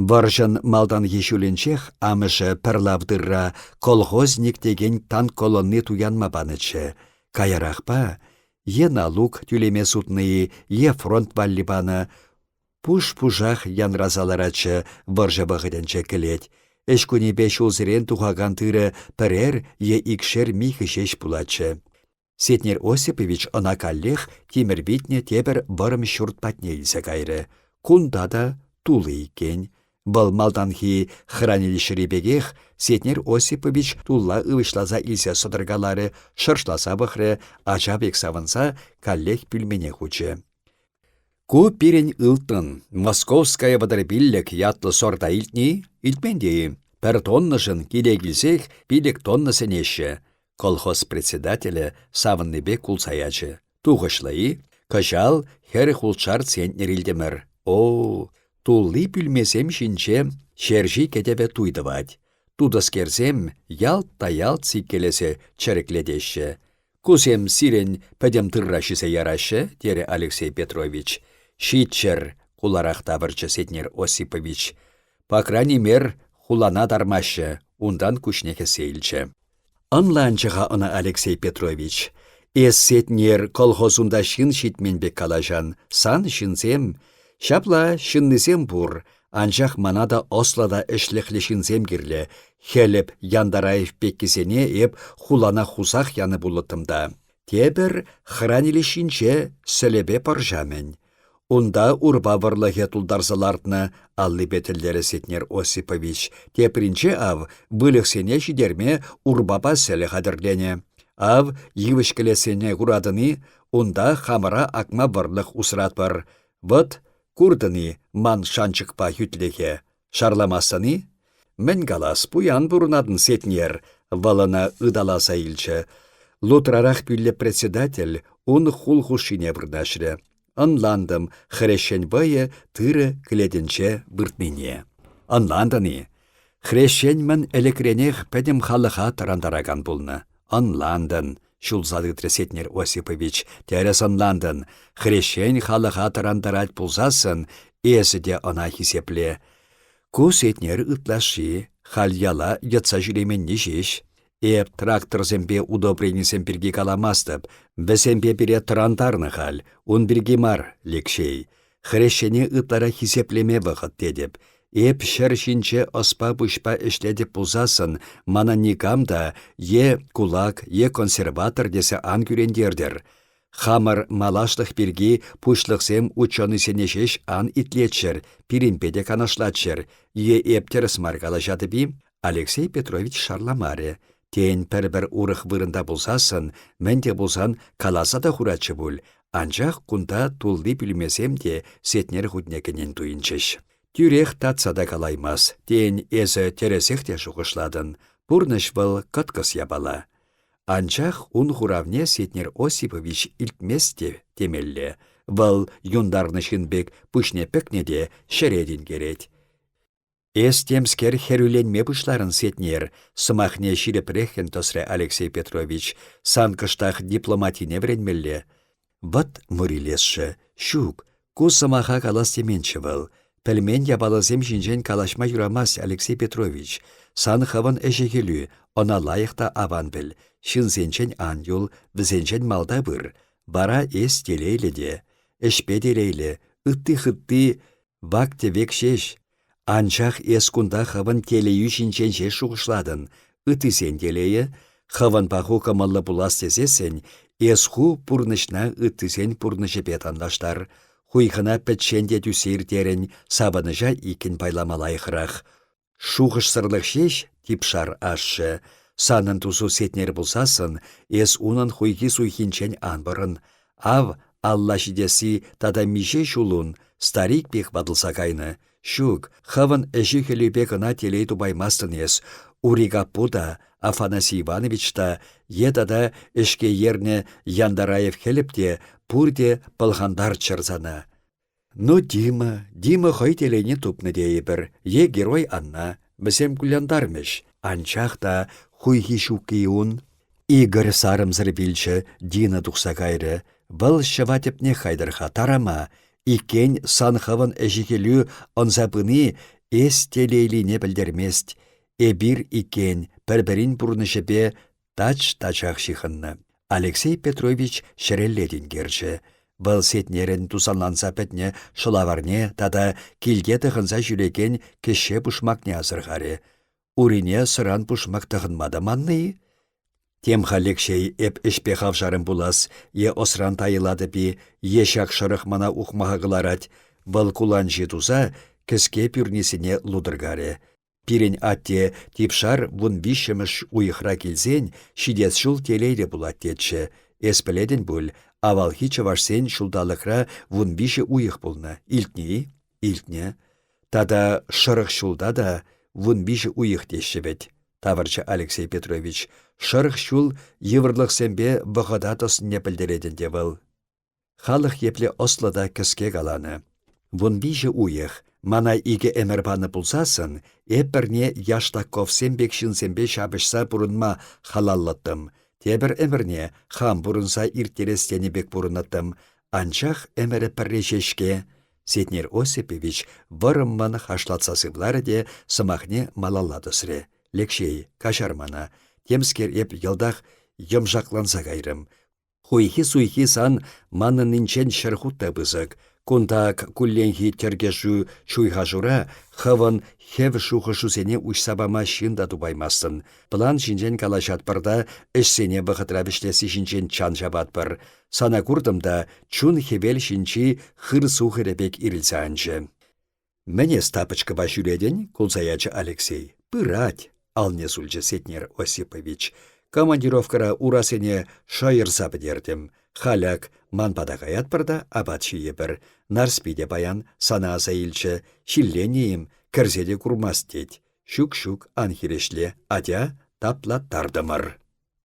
Вӑрҫӑн малтанхи ҫулӗнчех амӑшӗ пӗр лав тырра колхозник текен танк колонни туянма панӑччӗ. Каярахпа е налук тӳлеме сутнӑ-и, е фронт валли панӑ. Пуш-пушах янраса ларатчӗ вӑрҫӑ вӑхӑтӗнче кӗлет. Ӗҫкунӗпе ҫулсерен тухакан тырӑ пӗрер е икшер михӗ ҫеҫ пулатчӗ. Сетнер Осипович ӑна каллех тимӗр витнӗ тепӗр вӑрӑм ҫурт патне илсе кайрӗ. Кунта та тулӑ иккен. Вӑл малтанхи хранилищӗри пекех Сетнер Осипович тулла ывӑҫласа илсе сӑтӑркаларӗ, шӑршласа пӑхрӗ, ача пек савӑнса каллех пӳлмене хучӗ. Ку пирӗн ылтӑн, Московская вӑтӑрпиллӗк ятлӑ сорта илтни? Илтмен те-и? Пӗр тоннӑшӑн киле килсех пилӗк тонна сӗнеҫҫӗ. Колхоз председателӗ савӑннипе кулса ячӗ. Тухӑҫлӑ-и? Кӑҫал 40 ултшар центнер илтӗмӗр. О, тулли пӳлмесем ҫинче ҫерҫи кӗтӗвӗ туй тӑвать. Тутӑскерсем ялт та ялт сиккелесе чӗрӗклетеҫҫӗ. Кусем сирӗн пӗтӗм тырра ҫисе яраҫҫӗ, терӗ Алексей Петрович. Ҫиччӗр, куларах тавӑрчӗ Сетнер Осипович. По крайней мер, хулана тармаҫҫӗ, унтан куҫне хӗссе илчӗ. Ӑнланчӗ-ха ӑна Алексей Петрович. Эс, Сетнер, колхозунта ҫын ҫитмен пек калаҫан. Сан ҫынсем. Ҫапла, ҫыннисем пур. Анчах мана та ӑслӑ та ӗҫлӗхлӗ ҫынсем кирлӗ. Хӗлӗп Яндараев пеккисене эп хулана хусах янӑ пулӑттӑм та. Тепӗр хранилищинче сӗлӗпе пӑрҫа-мӗн. Унта урпа вӑрлӑхӗ тултарса лартнӑ, аллипе тӗллерӗ Сетнер Осипович. Тепринче ав выльӑхсене ҫитерме урпапа сӗлӗ хатӗрленӗ. Ав йывӑҫ кӗлетсене куратӑн-и? Унта хамӑра акма вӑрлӑх усратпӑр. Вӑт, куртӑн-и ман шанчӑкпа хӳтлӗхе? Шарламастӑн-и? Мӗн калас, пуян пурӑнатӑн, Сетнер, вӑл ӑна ыталаса илчӗ. Лутрарах пӳллӗ председатель ун хул хушшине вырнаҫрӗ. Ӑнлантӑм хресчен вӑйӗ тырӑ кӗлетӗнче выртнине. Ӑнлантӑн-и? Хресчен мӗн ӗлӗкренех пӗтӗм халӑха тӑрантаракан пулнӑ. Ӑнлантӑн, ҫулса тытрӗ Сетнер Осипович. Тӗрӗс ӑнлантӑн. Хресчен халӑха тӑрантарать пулсассӑн эсӗ те ӑна хисепле. Ку Сетнер ытлашши, халь яла йӑтса ҫӳременни ҫеҫ. Эп тракторсемпе удобренисем пирки каламастӑп, вӗсемпе пире тӑрантарнӑ халь, ун пирки мар, Лекҫей. Хресчене ытларах хисеплеме вӑхӑт тетӗп. Эп ҫӗр ҫинче ӑспа-пуҫпа ӗҫлетӗп пулсассӑн мана никам та е кулак, е консерватор тесе ан кӳрентертӗр. Хамӑр малашлӑх пирки пуҫлӑхсем ученӑйсене ҫеҫ ан итлеччӗр, пирӗнпе те канашлаччӑр. Е эп тӗрӗс мар калаҫатӑп-и? Алексей Петрович шарламарӗ. Тен, пӗр-пӗр урӑх вырӑнта пулсассӑн, мӗн те пулсан каласа та хуратчӗ пуль, анчах кунта тулли пӳлмесем те Сетнер хутне кӗнӗн туйӑнчӗҫ. Тӳрех татса та калаймас, тен, эсӗ тӗрӗсех те шухӑшлатӑн. Пурнӑҫ вӑл кӑткӑс япала. Анчах ун хуравне Сетнер Осипович илтмест те темелле. Вӑл юнтарнӑ ҫын пек пуҫне пӗкнӗ те ҫӗре тинкерет. Эс темскер хӗрӳленме пуҫларӑн, Сетнер, сӑмахне ҫирӗпреххӗн тӑсрӗ Алексей Петрович. Сан кӑштах дипломатине вӗренмелле. Вӑт мурилесшӗ. Ҫук, ку сӑмаха калас теменччӗ вӑл. Пӗлмен япаласем ҫинчен калаҫма юрамасть, Алексей Петрович. Сан хӑвӑн ӗҫӗ-хӗлӳ, ӑна лайӑх та аван пӗл. Ҫынсенчен ан юл, вӗсенчен малта пыр. Вара эс телейлӗ те. Ӗҫпе телейлӗ, ытти-хытти вак-тӗвек ҫеҫ. Анчах эс кунта хӑвӑн телейӳ ҫинчен ҫеҫ шухӑшлатӑн. Ыттисен телейӗ. Хӑвӑн паху кӑмӑллӑ пулас тесессӗн эс ху пурнӑҫна ыттисен пурнӑҫӗпе танлаштар. Хуйхӑна пӗччен те тӳссе ирттерӗн, савӑнӑҫа иккӗн пайлама лайӑхрах. Шухӑшсӑрлӑх ҫеҫ типшар ашшӗ. Санӑн тусу Сетнер пулсассӑн, эс унӑн хуйхи-суйхинчен ан пӑрӑн. Ав, алла ҫитесси тата миҫе ҫул ун, старик пек ватӑлса кайнӑ. Ҫук, хӑвӑн ӗҫӳ-хӗлӳпе кӑна телей тупаймастӑн эс. Урикаппу та, Афанасий Иванович та, е тата ӗҫке ернӗ Яндараев Хӗлӗп те пурте пӑлхантарччӑр сана. Ну, Дима, Дима хӑй телейне тупнӑ тейӗпӗр, е герой Анна, вӗсем кулянтармӗҫ. Анчах та хуйхи ҫукки ун. Игорь сарӑмсӑр вилчӗ, Дина тухса кайрӗ. Вӑл ҫӑва тӗпнех кайтӑр-ха, тарама. Иккен сан хӑвӑн ӗҫӗ-хӗлӳ ӑнса пыни эс телейлине пӗлтермест. Эпир, иккен, пӗр-пӗрин пурнӑҫӗпе тач-тачах ҫыхӑннӑ. Алексей Петрович ҫӗрелле тинкерчӗ. Вӑл Сетнерӗн тусанланса пӗтнӗ шӑлаварне тата килте тӑхӑнса ҫӳрекен кӗҫҫе пушмакне асӑрхарӗ. Урине сӑран пушмак тӑхӑнма та маннӑ-и? Тем-ха, Лекҫей, эп ӗҫпе хавшарӑм пулас, е ӑсран тайӑлатӑп-и, е ҫак шӑрӑх мана ухмаха кӑларать. Вӑл куланҫи туса кӗске пӳрнисене лутӑркарӗ. Пирӗн атте типшар вунвиҫҫӗмӗш уйӑхра килсен ҫитес ҫул телейлӗ пулать тетчӗ. Эс пӗлетӗн пуль, авалхи чӑвашсен ҫулталӑкра вунвиҫӗ уйӑх пулнӑ. Илтнӗ-и? Илтнӗ. Тата шӑрӑх ҫулта та вунвиҫӗ уйӑх теҫҫӗ вӗт, тавӑрчӗ Алексей Петрович. Шӑрӑх ҫул йывӑрлӑхсемпе вӑхӑта тӑснине пӗлтерет ӗнтӗ вӑл. Халӑх епле ӑслӑ та кӗске каланӑ. Вунвиҫӗ уйӑх, мана икӗ ӗмӗр панӑ пулсассӑн, эп пӗрне Яштаковсем пек ҫынсемпе ҫапӑҫса пурӑнма халаллӑттӑм, тепӗр ӗмӗрне хам пурӑнса ирттерес тенӗ пек пурӑнӑттӑм, анчах ӗмӗрӗ пӗрре ҫеҫ-ҫке. Сетнер Осипович вӑрӑммӑн хашлатса сывларӗ те сӑмахне малалла тӑсрӗ. Лекҫей, каҫар мана, темскер эп йӑлтах йӑмшакланса кайрӑм. Хуйхи-суйхи сан манӑннинчен ҫӗр хут та пысӑк. Кунта кулленхи тӗркӗшӳ ҫуйхашура хӑвӑн хӗв шухӑшусене уҫса пама ҫын та тупаймастӑн. План ҫинчен калаҫатпӑр та ӗҫсене вӑхӑтра вӗҫлесси ҫинчен чан ҫапатпӑр. Сана куртӑм та чун хӗвел ҫинчи хыр сухӑрӗ пек ирӗлсе анчӗ. «Мӗн эс тапочкӑпа ҫӳретӗн?» – кулса ячӗ Алексей. «Пырать», – алне сулчӗ Сетнер Осипович. «Командировкӑра урасене шӑйӑрса пӗтертӗм. Халь ак ман пата каятпӑр та апат ҫийӗпӗр. Нарспи те паян сана аса илчӗ. Ҫилленнӗ-им, кӗрсе те курмасть тет. Ҫук-ҫук, ан хирӗҫле, атя, таплаттартӑмӑр».